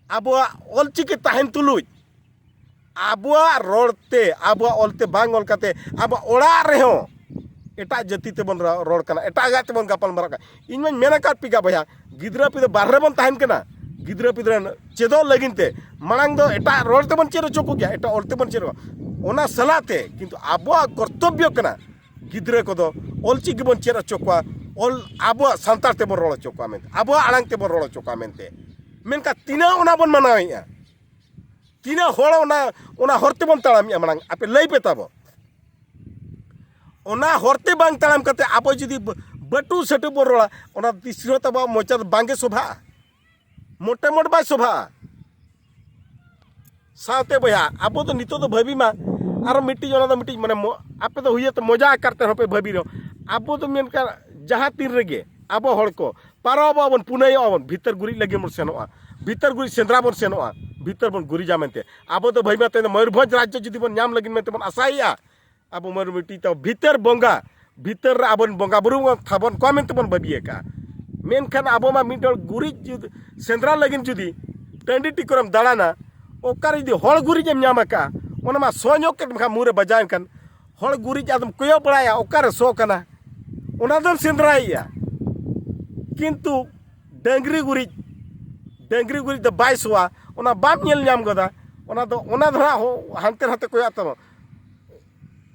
ᱟᱵᱚᱣᱟᱜ ᱚᱞᱪᱤᱠᱤ ᱛᱟᱦᱮᱱ ᱛᱩᱞᱩᱡ ᱟᱵᱚᱣᱟᱜ ᱨᱚᱲ ᱛᱮ, ᱟᱵᱚᱣᱟᱜ ᱚᱞ ᱛᱮ ᱵᱟᱝ ᱚᱞ ᱠᱟᱛᱮ, ᱟᱵᱚᱣᱟᱜ ᱚᱲᱟᱜ ᱨᱮᱦᱚᱸ ᱮᱴᱟᱜ ᱡᱟᱹᱛᱤ ᱛᱮᱵᱚᱱ ᱨᱚ-, ᱨᱚᱲ ᱠᱟᱱᱟ, ᱮᱴᱟᱜᱟᱜ ᱛᱮᱵᱚᱱ ᱜᱟᱯᱟᱞ ᱢᱟᱨᱟᱜ ᱠᱟᱱᱟ᱾ ᱤᱧ ᱢᱟᱧ ᱢᱮᱱ ᱟᱠᱟᱫ ᱯᱮ ᱜᱮᱭᱟ ᱵᱚᱭᱦᱟ, ᱜᱤᱫᱽᱨᱟᱹ ᱯᱤᱫᱽᱨᱟᱹ ᱵᱟᱦᱨᱮ ᱵᱚᱱ ᱛᱟᱦᱮᱱ ᱠᱟᱱᱟ, ᱜᱤᱫᱽᱨᱟᱹ ᱯᱤᱫᱽᱨᱟᱹ ᱪᱮᱫᱚᱜ ᱞᱟᱹᱜᱤᱫ ᱛᱮ ᱢᱟᱲᱟᱝ ᱫᱚ ᱮᱴᱟᱜ ᱨᱚᱲ ᱛᱮᱵᱚᱱ ᱪᱮᱫ ᱦᱚᱪᱚ ᱠᱚᱜᱮᱭᱟ, ᱮᱴᱟᱜ ᱚᱞ ᱛᱮᱵᱚᱱ ᱪᱮᱫ ᱦᱚᱪᱚ᱾ ᱚᱱᱟ ᱥᱟᱞᱟᱜ ᱛᱮ ᱠᱤᱱᱛᱩ ᱟᱵᱚᱣᱟᱜ ᱠᱚᱨᱛᱚᱵᱵᱚ ᱠᱟᱱᱟ ᱜᱤᱫᱽᱨᱟᱹ ᱠᱚᱫᱚ ᱚᱞ ᱪᱤᱠᱤ ᱵᱚᱱ ᱪᱮᱫ ᱦᱚᱪᱚ ᱠᱚᱣᱟ, ᱚᱞ ᱟᱵᱚᱣᱟᱜ ᱥᱟᱱᱛᱟᱲ ᱛᱮᱵᱚᱱ ᱨᱚᱲ ᱦᱚᱪᱚ ᱠᱚᱣᱟ ᱢᱮᱱᱛᱮ, ᱟᱵᱚᱣᱟᱜ ᱟᱲᱟᱝ ᱛᱮᱵᱚᱱ ᱨᱚᱲ ᱦᱚᱪᱚ ᱠᱚᱣᱟ ᱢᱮᱱᱛᱮ᱾ ᱢᱮᱱᱠᱷᱟᱱ ᱛᱤᱱᱟᱹᱜ ᱚᱱᱟ ᱵᱚᱱ ᱢᱟᱱᱟᱣᱮᱫᱼᱟ? ᱛᱤᱱᱟᱹᱜ ᱦᱚᱲ ᱚᱱᱟ, ᱚᱱᱟ ᱦᱚᱨ ᱛᱮᱵᱚᱱ ᱛᱟᱲᱟᱢᱮᱫᱼᱟ? ᱢᱟᱲᱟᱝ ᱟᱯᱮ ᱞᱟᱹᱭ ᱯᱮ ᱛᱟᱵᱚ᱾ ᱚᱱᱟ ᱦᱚᱨ ᱛᱮ ᱵᱟᱝ ᱛᱟᱲᱟᱢ ᱠᱟᱛᱮ ᱟᱵᱚ ᱡᱩᱫᱤ ᱵᱟᱹ-, ᱵᱟᱹᱴᱩ ᱥᱟᱹᱴᱩ ᱵᱚᱱ ᱨᱚᱲᱟ, ᱚᱱᱟ ᱛᱤᱥ ᱨᱮᱦᱚᱸ ᱛᱟᱵᱚ ᱢᱚᱪᱟ ᱫᱚ ᱵᱟᱝᱜᱮ ᱥᱚᱵᱷᱟᱜᱼᱟ, ᱢᱚᱴᱮ ᱢᱚᱴ ᱵᱟᱭ ᱥᱚᱵᱷᱟᱜᱼᱟ᱾ ᱥᱟᱶᱛᱮ ᱵᱚᱭᱦᱟ, ᱟᱵᱚ ᱫᱚ ᱱᱤᱛᱚᱜ ᱫᱚ ᱵᱷᱟᱹᱵᱤ ᱢᱟ, ᱟᱨᱚ ᱢᱤᱫᱴᱤᱡ, ᱚᱱᱟ ᱫᱚ ᱢᱤᱫᱴᱤᱡ ᱢᱟᱱᱮ ᱢᱚ-, ᱟᱯᱮ ᱫᱚ ᱦᱩᱭᱟᱹᱛᱮ ᱢᱚᱡᱟ ᱟᱠᱟᱨ ᱛᱮ ᱦᱚᱸᱯᱮ ᱵᱷᱟᱹᱵᱤ ᱨᱮᱦᱚᱸ, ᱟᱵᱚ ᱫᱚ ᱢᱮᱱᱠᱷᱟᱱ ᱡᱟᱦᱟᱸ ᱛᱤᱱ ᱨᱮᱜᱮ ᱟᱵᱚ ᱦᱚᱲ ᱠᱚ ᱯᱟᱨᱚᱵᱚᱜᱼᱟ ᱵᱚᱱ, ᱯᱩᱱᱟᱹᱭᱚᱜᱼᱟ ᱵᱚᱱ, ᱵᱷᱤᱛᱟᱹᱨ ᱜᱩᱨᱤᱡ ᱞᱟᱹᱜᱤᱫ ᱵᱚᱱ ᱥᱮᱱᱚᱜᱼᱟ, ᱵᱷᱤᱛᱟᱹᱨ ᱜᱩᱨᱤᱡ ᱥᱮᱸᱫᱽᱨᱟ ᱵᱚᱱ ᱥᱮᱱᱚᱜᱼᱟ, ᱵᱷᱤᱛᱟᱹᱨ ᱵᱚᱱ ᱜᱩᱨᱤᱡᱟ ᱢᱮᱱᱛᱮ᱾ ᱟᱵᱚ ᱫᱚ ᱵᱷᱟᱹᱵᱤ ᱢᱟ ᱛᱮᱦᱮᱧ ᱫᱚ ᱢᱚᱭᱩᱨᱵᱷᱚᱸᱡᱽ ᱨᱟᱡᱽᱡᱚ ᱡᱩᱫᱤ ᱵᱚᱱ ᱧᱟᱢ ᱞᱟᱹᱜᱤᱫ ᱢᱮᱱᱛᱮ ᱵᱚᱱ ᱟᱥᱟᱭᱮᱜᱼᱟ, ᱟᱵᱚ ᱢᱟᱹᱱᱢᱤ ᱢᱤᱫᱴᱤᱡ ᱛᱟᱵᱚ ᱵᱷᱤᱛᱟᱹᱨ ᱵᱚᱸᱜᱟ, ᱵᱷᱤᱛᱟᱹᱨ ᱨᱮ ᱟᱵᱚᱨᱮᱱ ᱵᱚᱸᱜᱟ ᱵᱩᱨᱩ ᱵᱚᱱ ᱛᱷᱟᱵᱚᱱ ᱠᱚᱣᱟ ᱢᱮᱱᱛᱮ ᱵᱚᱱ ᱵᱷᱟᱹᱵᱤ ᱟᱠᱟᱫᱼᱟ᱾ ᱢᱮᱱᱠᱷᱟᱱ ᱟᱵᱚ ᱢᱟ ᱢᱤᱫ ᱦᱚᱲ ᱜᱩᱨᱤᱡ ᱡᱩᱫᱤ ᱥᱮᱸᱫᱽᱨᱟ ᱞᱟᱹᱜᱤᱫ ᱡᱩᱫᱤ ᱴᱟᱺᱰᱤ ᱴᱤᱠᱚᱨᱮᱢ ᱫᱟᱬᱟᱱᱟ, ᱚᱠᱟᱨᱮ ᱡᱩᱫᱤ ᱦᱚᱲ ᱜᱩᱨᱤᱡ ᱮᱢ ᱧᱟᱢ ᱟᱠᱟᱫᱼᱟ, ᱚᱱᱟ ᱢᱟ ᱥᱚ ᱧᱚᱜ ᱠᱮᱫ ᱢᱮᱠᱷᱟᱱ ᱢᱩ ᱨᱮ ᱵᱟᱡᱟᱣ ᱮᱱ ᱠᱷᱟᱱ ᱦᱚᱲ ᱜᱩᱨᱤᱡ ᱟᱫᱚᱢ ᱠᱚᱭᱚᱜ ᱵᱟᱲᱟᱭᱟ, ᱚᱠᱟᱨᱮ ᱥᱚ ᱠᱟᱱᱟ, ᱚᱱᱟ ᱫᱚᱢ ᱥᱮᱸᱫᱽᱨᱟᱭᱮᱫᱼᱟ᱾ ᱠᱤᱱᱛᱩ ᱰᱟᱹᱝᱨᱤ ᱜᱩᱨᱤᱡ, ᱰᱟᱹᱝᱨᱤ ᱜᱩᱨᱤᱡ ᱫᱚ ᱵᱟᱭ ᱥᱚᱣᱟ, ᱚᱱᱟ ᱵᱟᱢ ᱧᱮᱞ ᱧᱟᱢ ᱜᱚᱫᱟ᱾ ᱚᱱᱟ ᱫᱚ, ᱚᱱᱟ ᱫᱚ ᱦᱟᱸᱜ ᱦᱚ-, ᱦᱟᱱᱛᱮ ᱱᱟᱛᱮ ᱠᱚᱭᱚᱜ ᱛᱟᱢᱟ᱾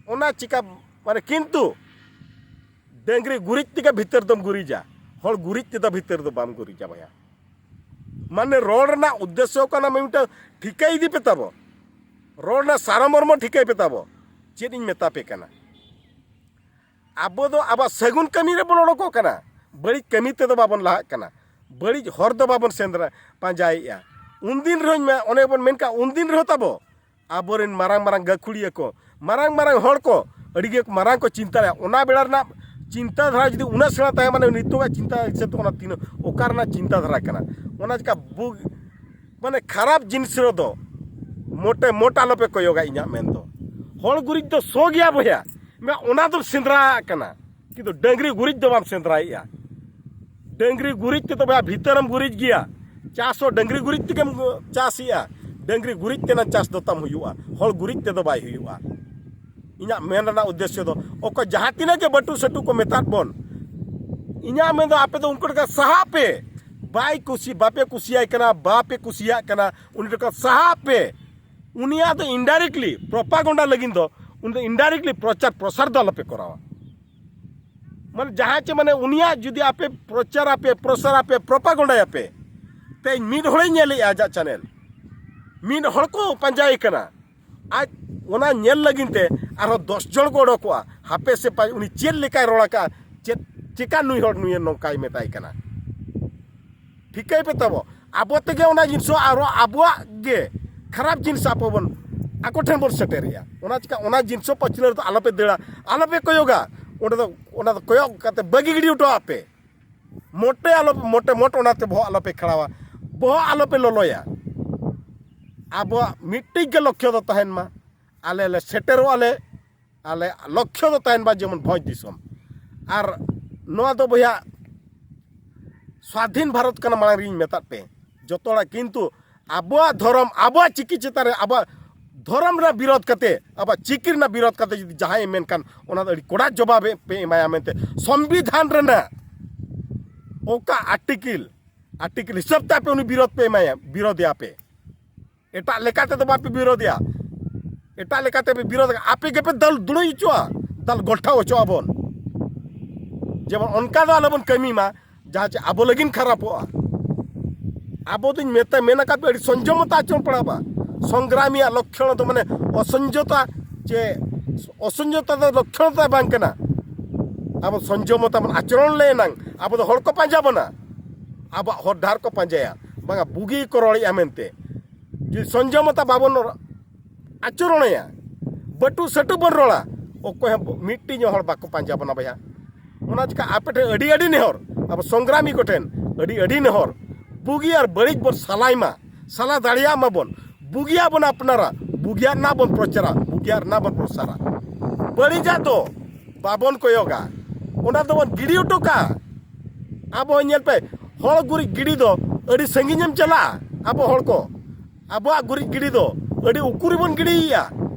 ᱚᱱᱟ ᱪᱤᱠᱟ, ᱢᱟᱱᱮ, ᱠᱤᱱᱛᱩ ᱰᱟᱹᱝᱨᱤ ᱜᱩᱨᱤᱡ ᱛᱮᱜᱮ ᱵᱷᱤᱛᱟᱹᱨ ᱫᱚᱢ ᱜᱩᱨᱤᱡᱟ, ᱦᱚᱲ ᱜᱩᱨᱤᱡ ᱛᱮᱫᱚ ᱵᱷᱤᱛᱟᱹᱨ ᱫᱚ ᱵᱟᱢ ᱜᱩᱨᱤᱡᱟ ᱵᱚᱭᱦᱟ᱾ ᱢᱟᱱᱮ, ᱨᱚᱲ ᱨᱮᱱᱟᱜ ᱩᱫᱽᱫᱮᱥᱥᱚ ᱠᱟᱱᱟ, ᱢᱤᱫᱴᱟᱝ ᱴᱷᱤᱠᱟᱹ ᱤᱫᱤ ᱯᱮ ᱛᱟᱵᱚ, ᱨᱚᱲ ᱨᱮᱱᱟᱜ ᱥᱟᱨᱚ ᱢᱚᱨᱢᱚ ᱴᱷᱤᱠᱟᱹᱭ ᱯᱮ ᱛᱟᱵᱚ᱾ ᱪᱮᱫ ᱤᱧ ᱢᱮᱛᱟ ᱯᱮ ᱠᱟᱱᱟ, ᱟᱵᱚ ᱫᱚ ᱟᱵᱚᱣᱟᱜ ᱥᱟᱹᱜᱩᱱ ᱠᱟᱹᱢᱤ ᱨᱮᱵᱚᱱ ᱚᱰᱚᱠᱚᱜ ᱠᱟᱱᱟ, ᱵᱟᱹᱲᱤᱡ ᱠᱟᱹᱢᱤ ᱛᱮᱫᱚ ᱵᱟᱵᱚᱱ ᱞᱟᱦᱟᱜ ᱠᱟᱱᱟ, ᱵᱟᱹᱲᱤᱡ ᱦᱚᱨ ᱫᱚ ᱵᱟᱵᱚᱱ ᱥᱮᱸᱫᱽᱨᱟ ᱯᱟᱸᱡᱟᱭᱮᱫᱼᱟ᱾ ᱩᱱᱫᱤᱱ ᱨᱮᱦᱚᱸᱧ ᱢᱮ-, ᱚᱱᱮ ᱵᱚᱱ ᱢᱮᱱ ᱠᱟᱜ, ᱩᱱᱫᱤᱱ ᱨᱮᱦᱚᱸ ᱛᱟᱵᱚ ᱟᱵᱚᱨᱮᱱ ᱢᱟᱨᱟᱝ ᱢᱟᱨᱟᱝ ᱜᱟᱹᱠᱷᱩᱲᱤᱭᱟᱹ ᱠᱚ, ᱢᱟᱨᱟᱝ ᱢᱟᱨᱟᱝ ᱦᱚᱲ ᱠᱚ, ᱟᱹᱰᱤ ᱜᱮ ᱢᱟᱨᱟᱝ ᱠᱚ ᱪᱤᱱᱛᱟᱹ ᱞᱮᱫᱼᱟ᱾ ᱚᱱᱟ ᱵᱮᱲᱟ ᱨᱮᱱᱟᱜ ᱪᱤᱱᱛᱟᱹ ᱫᱷᱟᱨᱟ ᱡᱩᱫᱤ ᱩᱱᱟᱹᱜ ᱥᱮᱬᱟ ᱛᱟᱦᱮᱸ, ᱢᱟᱱᱮ, ᱱᱤᱛᱚᱜᱟᱜ ᱪᱤᱱᱛᱟᱹ ᱦᱤᱥᱟᱹᱵ ᱛᱮ ᱚᱱᱟ ᱛᱤᱱᱟᱹᱜ ᱚᱠᱟ ᱨᱮᱱᱟᱜ ᱪᱤᱱᱛᱟᱹ ᱫᱷᱟᱨᱟ ᱠᱟᱱᱟ? ᱚᱱᱟ ᱪᱤᱠᱟ ᱵᱩ-, ᱢᱟᱱᱮ, ᱠᱷᱟᱨᱟᱯ ᱡᱤᱱᱤᱥ ᱨᱮᱫᱚ ᱢᱚᱴᱮ ᱢᱚᱴ ᱟᱞᱚᱯᱮ ᱠᱚᱭᱚᱜᱟ᱾ ᱤᱧᱟᱹᱜ ᱢᱮᱱ ᱫᱚ, ᱦᱚᱲ ᱜᱩᱨᱤᱡ ᱫᱚ ᱥᱚ ᱜᱮᱭᱟ ᱵᱚᱭᱦᱟ, ᱢᱮ-, ᱚᱱᱟ ᱫᱚᱢ ᱥᱮᱸᱫᱽᱨᱟ ᱠᱟᱱᱟ, ᱠᱤᱱᱛᱩ ᱰᱟᱹᱝᱨᱤ ᱜᱩᱨᱤᱡ ᱫᱚ ᱵᱟᱢ ᱥᱮᱸᱫᱽᱨᱟᱭᱮᱫᱼᱟ᱾ ᱰᱟᱹᱝᱨᱤ ᱜᱩᱨᱤᱡ ᱛᱮᱫᱚ ᱵᱚᱭᱦᱟ ᱵᱷᱤᱛᱟᱹᱨᱮᱢ ᱜᱩᱨᱤᱡ ᱜᱮᱭᱟ, ᱪᱟᱥ ᱦᱚᱸ ᱰᱟᱹᱝᱨᱤ ᱜᱩᱨᱤᱡ ᱛᱮᱜᱮᱢ ᱪᱟᱥᱮᱜᱼᱟ᱾ ᱰᱟᱹᱝᱨᱤ ᱜᱩᱨᱤᱡ ᱛᱮᱱᱟᱜ ᱪᱟᱥ ᱫᱚ ᱛᱟᱢ ᱦᱩᱭᱩᱜᱼᱟ, ᱦᱚᱲ ᱜᱩᱨᱤᱡ ᱛᱮᱫᱚ ᱵᱟᱭ ᱦᱩᱭᱩᱜᱼᱟ᱾ ᱤᱧᱟᱹᱜ ᱢᱮᱱ ᱨᱮᱱᱟᱜ ᱩᱫᱽᱫᱮᱥᱥᱚ ᱫᱚ, ᱚᱠᱚᱭ ᱡᱟᱦᱟᱸ ᱛᱤᱱᱟᱹᱜ ᱜᱮ ᱵᱟᱹᱴᱩ ᱥᱟᱹᱴᱩ ᱠᱚ ᱢᱮᱛᱟᱫ ᱵᱚᱱ, ᱤᱧᱟᱹᱜ ᱢᱮᱱ ᱫᱚ, ᱟᱯᱮ ᱫᱚ ᱩᱱᱠᱩ ᱞᱮᱠᱟ ᱥᱟᱦᱟᱜ ᱯᱮ᱾ ᱵᱟᱭ ᱠᱩᱥᱤ, ᱵᱟᱯᱮ ᱠᱩᱥᱤᱭᱟᱭ ᱠᱟᱱᱟ, ᱵᱟᱯᱮ ᱠᱩᱥᱤᱭᱟᱜ ᱠᱟᱱᱟ, ᱩᱱᱤ ᱞᱮᱠᱟ ᱥᱟᱦᱟᱜ ᱯᱮ᱾ ᱩᱱᱤᱭᱟᱜ ᱫᱚ indirectly propaganda ᱞᱟᱹᱜᱤᱫ ᱫᱚ, ᱩᱱᱤ ᱫᱚ indirectly ᱯᱨᱚᱪᱟᱨ ᱯᱨᱚᱥᱟᱨ ᱫᱚ ᱟᱞᱚᱯᱮ ᱠᱚᱨᱟᱣᱟ᱾ ᱢᱟᱱᱮ, ᱡᱟᱦᱟᱸ ᱪᱮ, ᱢᱟᱱᱮ, ᱩᱱᱤᱭᱟᱜ ᱡᱩᱫᱤ ᱟᱯᱮ ᱯᱨᱚᱪᱟᱨ ᱟᱯᱮ, ᱯᱨᱚᱥᱟᱨ ᱟᱯᱮ, propaganda ᱟᱯᱮ, ᱛᱮᱦᱮᱧ ᱢᱤᱫ ᱦᱚᱲᱮ ᱧᱮᱞᱮᱜᱼᱟ ᱟᱡᱟᱜ channel, ᱢᱤᱫ ᱦᱚᱲ ᱠᱚ ᱯᱟᱸᱡᱟᱭᱮ ᱠᱟᱱᱟ, ᱟᱡ ᱚᱱᱟ ᱧᱮᱞ ᱞᱟᱹᱜᱤᱫ ᱛᱮ ᱟᱨᱦᱚᱸ ᱫᱚᱥ ᱡᱚᱱ ᱠᱚ ᱚᱰᱚᱠᱚᱜᱼᱟ, ᱦᱟᱯᱮ ᱥᱮ ᱯᱟᱸᱡ-, ᱩᱱᱤ ᱪᱮᱫ ᱞᱮᱠᱟᱭ ᱨᱚᱲ ᱟᱠᱟᱫᱼᱟ, ᱪᱮᱫ ᱪᱮᱠᱟ ᱱᱩᱭ ᱦᱚᱲ ᱱᱩᱭᱮ ᱱᱚᱝᱠᱟᱭ ᱢᱮᱛᱟᱭ ᱠᱟᱱᱟ᱾ ᱴᱷᱤᱠᱟᱹᱭ ᱯᱮ ᱛᱟᱵᱚ, ᱟᱵᱚ ᱛᱮᱜᱮ ᱚᱱᱟ ᱡᱤᱱᱤᱥ ᱟᱨᱚ ᱟᱵᱚᱣᱟᱜ ᱜᱮ ᱠᱷᱟᱨᱟᱯ ᱡᱤᱱᱤᱥ ᱟᱵᱚ ᱵᱚᱱ ᱟᱠᱚ ᱴᱷᱮᱱ ᱵᱚᱱ ᱥᱮᱴᱮᱨᱮᱜᱼᱟ᱾ ᱚᱱᱟ ᱪᱤᱠᱟ ᱚᱱᱟ ᱡᱤᱱᱤᱥ ᱯᱟᱹᱪᱷᱞᱟᱹ ᱨᱮᱫᱚ ᱟᱞᱚᱯᱮ ᱫᱟᱹᱲᱟ, ᱟᱞᱚᱯᱮ ᱠᱚᱭᱚᱜᱟ᱾ ᱚᱸᱰᱮ ᱫᱚ, ᱚᱱᱟ ᱫᱚ ᱠᱚᱭᱚᱜ ᱠᱟᱛᱮ ᱵᱟᱹᱜᱤ ᱜᱤᱰᱤ ᱦᱚᱴᱚᱣᱟᱜ ᱯᱮ᱾ ᱢᱚᱴᱮ ᱟᱞᱚ, ᱢᱚᱴᱮ ᱢᱚᱴ ᱚᱱᱟᱛᱮ ᱵᱚᱦᱚᱜ ᱟᱞᱚᱯᱮ ᱠᱷᱟᱲᱟᱣᱟ, ᱵᱚᱦᱚᱜ ᱟᱞᱚᱯᱮ ᱞᱚᱞᱚᱭᱟ᱾ ᱟᱵᱚᱣᱟᱜ ᱢᱤᱫᱴᱤᱡ ᱜᱮ ᱞᱚᱠᱠᱷᱚ ᱫᱚ ᱛᱟᱦᱮᱱ ᱢᱟ, ᱟᱞᱮ ᱞᱮ ᱥᱮᱴᱮᱨᱚᱜᱼᱟ ᱞᱮ, ᱟᱞᱮ ᱞᱚᱠᱠᱷᱚ ᱫᱚ ᱛᱟᱦᱮᱱ ᱢᱟ ᱡᱮᱢᱚᱱ ᱵᱷᱚᱸᱡᱽ ᱫᱤᱥᱚᱢ᱾ ᱟᱨ ᱱᱚᱣᱟ ᱫᱚ ᱵᱚᱭᱦᱟ ᱥᱣᱟᱫᱷᱤᱱ ᱵᱷᱟᱨᱚᱛ ᱠᱟᱱᱟ, ᱢᱟᱲᱟᱝ ᱨᱤᱧ ᱢᱮᱛᱟᱫ ᱯᱮ ᱡᱚᱛᱚ ᱦᱚᱲᱟᱜ, ᱠᱤᱱᱛᱩ ᱟᱵᱚᱣᱟᱜ ᱫᱷᱚᱨᱚᱢ, ᱟᱵᱚᱣᱟᱜ ᱪᱤᱠᱤ ᱪᱮᱛᱟᱱ ᱨᱮ, ᱟᱵᱚᱣᱟᱜ ᱫᱷᱚᱨᱚᱢ ᱨᱮᱱᱟᱜ ᱵᱤᱨᱳᱫᱷ ᱠᱟᱛᱮ, ᱟᱵᱚᱣᱟᱜ ᱪᱤᱠᱤ ᱨᱮᱱᱟᱜ ᱵᱤᱨᱳᱫᱷ ᱠᱟᱛᱮ ᱡᱩᱫᱤ ᱡᱟᱦᱟᱸᱭᱮ ᱢᱮᱱᱠᱷᱟᱱ, ᱚᱱᱟ ᱫᱚ ᱟᱹᱰᱤ ᱠᱚᱲᱟ ᱡᱚᱵᱟᱵ ᱯᱮ ᱮᱢᱟᱭᱟ ᱢᱮᱱᱛᱮ ᱥᱚᱝᱵᱤᱫᱷᱟᱱ ᱨᱮᱱᱟᱜ ᱚᱠᱟ ᱟᱨᱴᱤᱠᱮᱞ, ᱟᱨᱴᱤᱠᱮᱞ ᱦᱤᱥᱟᱹᱵ ᱛᱮ ᱟᱯᱮ ᱩᱱᱤ ᱵᱤᱨᱳᱫᱷ ᱯᱮ ᱮᱢᱟᱭᱟ, ᱵᱤᱨᱳᱫᱷᱮᱭᱟ ᱯᱮ᱾ ᱮᱴᱟᱜ ᱞᱮᱠᱟ ᱛᱮᱫᱚ ᱵᱟᱯᱮ ᱵᱤᱨᱳᱫᱷᱮᱭᱟ, ᱮᱴᱟᱜ ᱞᱮᱠᱟ ᱛᱮᱯᱮ ᱵᱤᱨᱳᱫᱷ, ᱟᱯᱮ ᱜᱮᱯᱮ ᱫᱟᱞ ᱫᱩᱲᱩᱡ ᱦᱚᱪᱚᱜᱼᱟ, ᱫᱟᱞ ᱜᱚᱞᱴᱷᱟᱣ ᱦᱚᱪᱚᱜ ᱟᱵᱚᱱ᱾ ᱡᱮᱢᱚᱱ ᱚᱱᱠᱟ ᱫᱚ ᱟᱞᱚᱵᱚᱱ ᱠᱟᱹᱢᱤ ᱢᱟ, ᱡᱟᱦᱟᱸ ᱪᱮ ᱟᱵᱚ ᱞᱟᱹᱜᱤᱫ ᱠᱷᱟᱨᱟᱯᱚᱜᱼᱟ᱾ ᱟᱵᱚ ᱫᱚᱧ ᱢᱮᱛᱟ, ᱢᱮᱱ ᱟᱠᱟᱫ ᱯᱮ ᱟᱹᱰᱤ ᱥᱚᱧᱡᱚᱢᱚᱛᱟ ᱟᱪᱚᱨᱚᱱ ᱯᱟᱲᱟᱜᱼᱟ᱾ ᱥᱚᱝᱜᱨᱟᱢᱤᱭᱟᱜ ᱞᱚᱠᱠᱷᱚᱱ ᱫᱚ ᱢᱟᱱᱮ ᱚᱥᱚᱧᱡᱚᱛᱟ, ᱪᱮ ᱚᱥᱚᱧᱡᱚᱛᱟ ᱫᱚ ᱞᱚᱠᱠᱷᱚᱱ ᱫᱚ ᱵᱟᱝ ᱠᱟᱱᱟ᱾ ᱟᱵᱚ ᱥᱚᱧᱡᱚᱢᱚᱛᱟ ᱵᱚᱱ ᱟᱪᱚᱨᱚᱱ ᱞᱮᱱᱟᱝ ᱟᱵᱚ ᱫᱚ ᱦᱚᱲ ᱠᱚ ᱯᱟᱸᱡᱟ ᱵᱚᱱᱟ, ᱟᱵᱚᱣᱟᱜ ᱦᱚᱨ ᱰᱟᱦᱟᱨ ᱠᱚ ᱯᱟᱸᱡᱟᱭᱟ, ᱵᱟᱝᱟ ᱵᱩᱜᱤ ᱠᱚ ᱨᱚᱲᱮᱜᱼᱟ ᱢᱮᱱᱛᱮ᱾ ᱡᱩᱫᱤ ᱥᱚᱧᱡᱚᱢᱚᱛᱟ ᱵᱟᱵᱚᱱ ᱟᱪᱚᱨᱚᱱᱟᱭᱟ, ᱵᱟᱹᱴᱩ ᱥᱟᱹᱴᱩ ᱵᱚᱱ ᱨᱚᱲᱟ, ᱚᱠᱚᱭ ᱦᱚᱸ ᱢᱤᱫᱴᱤᱡ ᱦᱚᱸ ᱦᱚᱲ ᱵᱟᱠᱚ ᱯᱟᱸᱡᱟ ᱵᱚᱱᱟ ᱵᱚᱭᱦᱟ᱾ ᱚᱱᱟ ᱪᱤᱠᱟ ᱟᱯᱮ ᱴᱷᱮᱱ ᱟᱹᱰᱤ ᱟᱹᱰᱤ ᱱᱮᱦᱚᱨ, ᱟᱵᱚ ᱥᱚᱝᱜᱨᱟᱢᱤ ᱠᱚᱴᱷᱮᱱ ᱟᱹᱰᱤ ᱟᱹᱰᱤ ᱱᱮᱦᱚᱨ, ᱵᱩᱜᱤ ᱟᱨ ᱵᱟᱹᱲᱤᱡ ᱵᱚᱱ ᱥᱟᱞᱟᱭ ᱢᱟ, ᱥᱟᱞᱟ ᱫᱟᱲᱮᱭᱟᱜ ᱢᱟᱵᱚᱱ, ᱵᱩᱜᱤᱭᱟᱜ ᱵᱚᱱ ᱟᱯᱱᱟᱨᱟ, ᱵᱩᱜᱤᱭᱟᱜ ᱨᱮᱱᱟᱜ ᱵᱚᱱ ᱯᱨᱚᱪᱟᱨᱟ, ᱵᱩᱜᱤᱭᱟᱜ ᱨᱮᱱᱟᱜ ᱵᱚᱱ ᱯᱨᱚᱥᱟᱨᱟ᱾ ᱵᱟᱹᱲᱤᱡᱟᱜ ᱫᱚ ᱵᱟᱵᱚᱱ ᱠᱚᱭᱚᱜᱟ, ᱚᱱᱟ ᱫᱚᱵᱚᱱ ᱜᱤᱰᱤ ᱦᱚᱴᱚ ᱠᱟᱜᱼᱟ᱾ ᱟᱵᱚ ᱧᱮᱞ ᱯᱮ, ᱦᱚᱲ ᱜᱩᱨᱤᱡ ᱜᱤᱰᱤ ᱫᱚ ᱟᱹᱰᱤ ᱥᱟᱺᱜᱤᱧᱮᱢ ᱪᱟᱞᱟᱜᱼᱟ᱾ ᱟᱵᱚ ᱦᱚᱲ ᱠᱚ ᱟᱵᱚᱣᱟᱜ ᱜᱩᱨᱤᱡ ᱜᱤᱰᱤ ᱫᱚ ᱟᱹᱰᱤ ᱩᱠᱩ ᱨᱮᱵᱚᱱ ᱜᱤᱰᱤᱭᱮᱫᱼᱟ,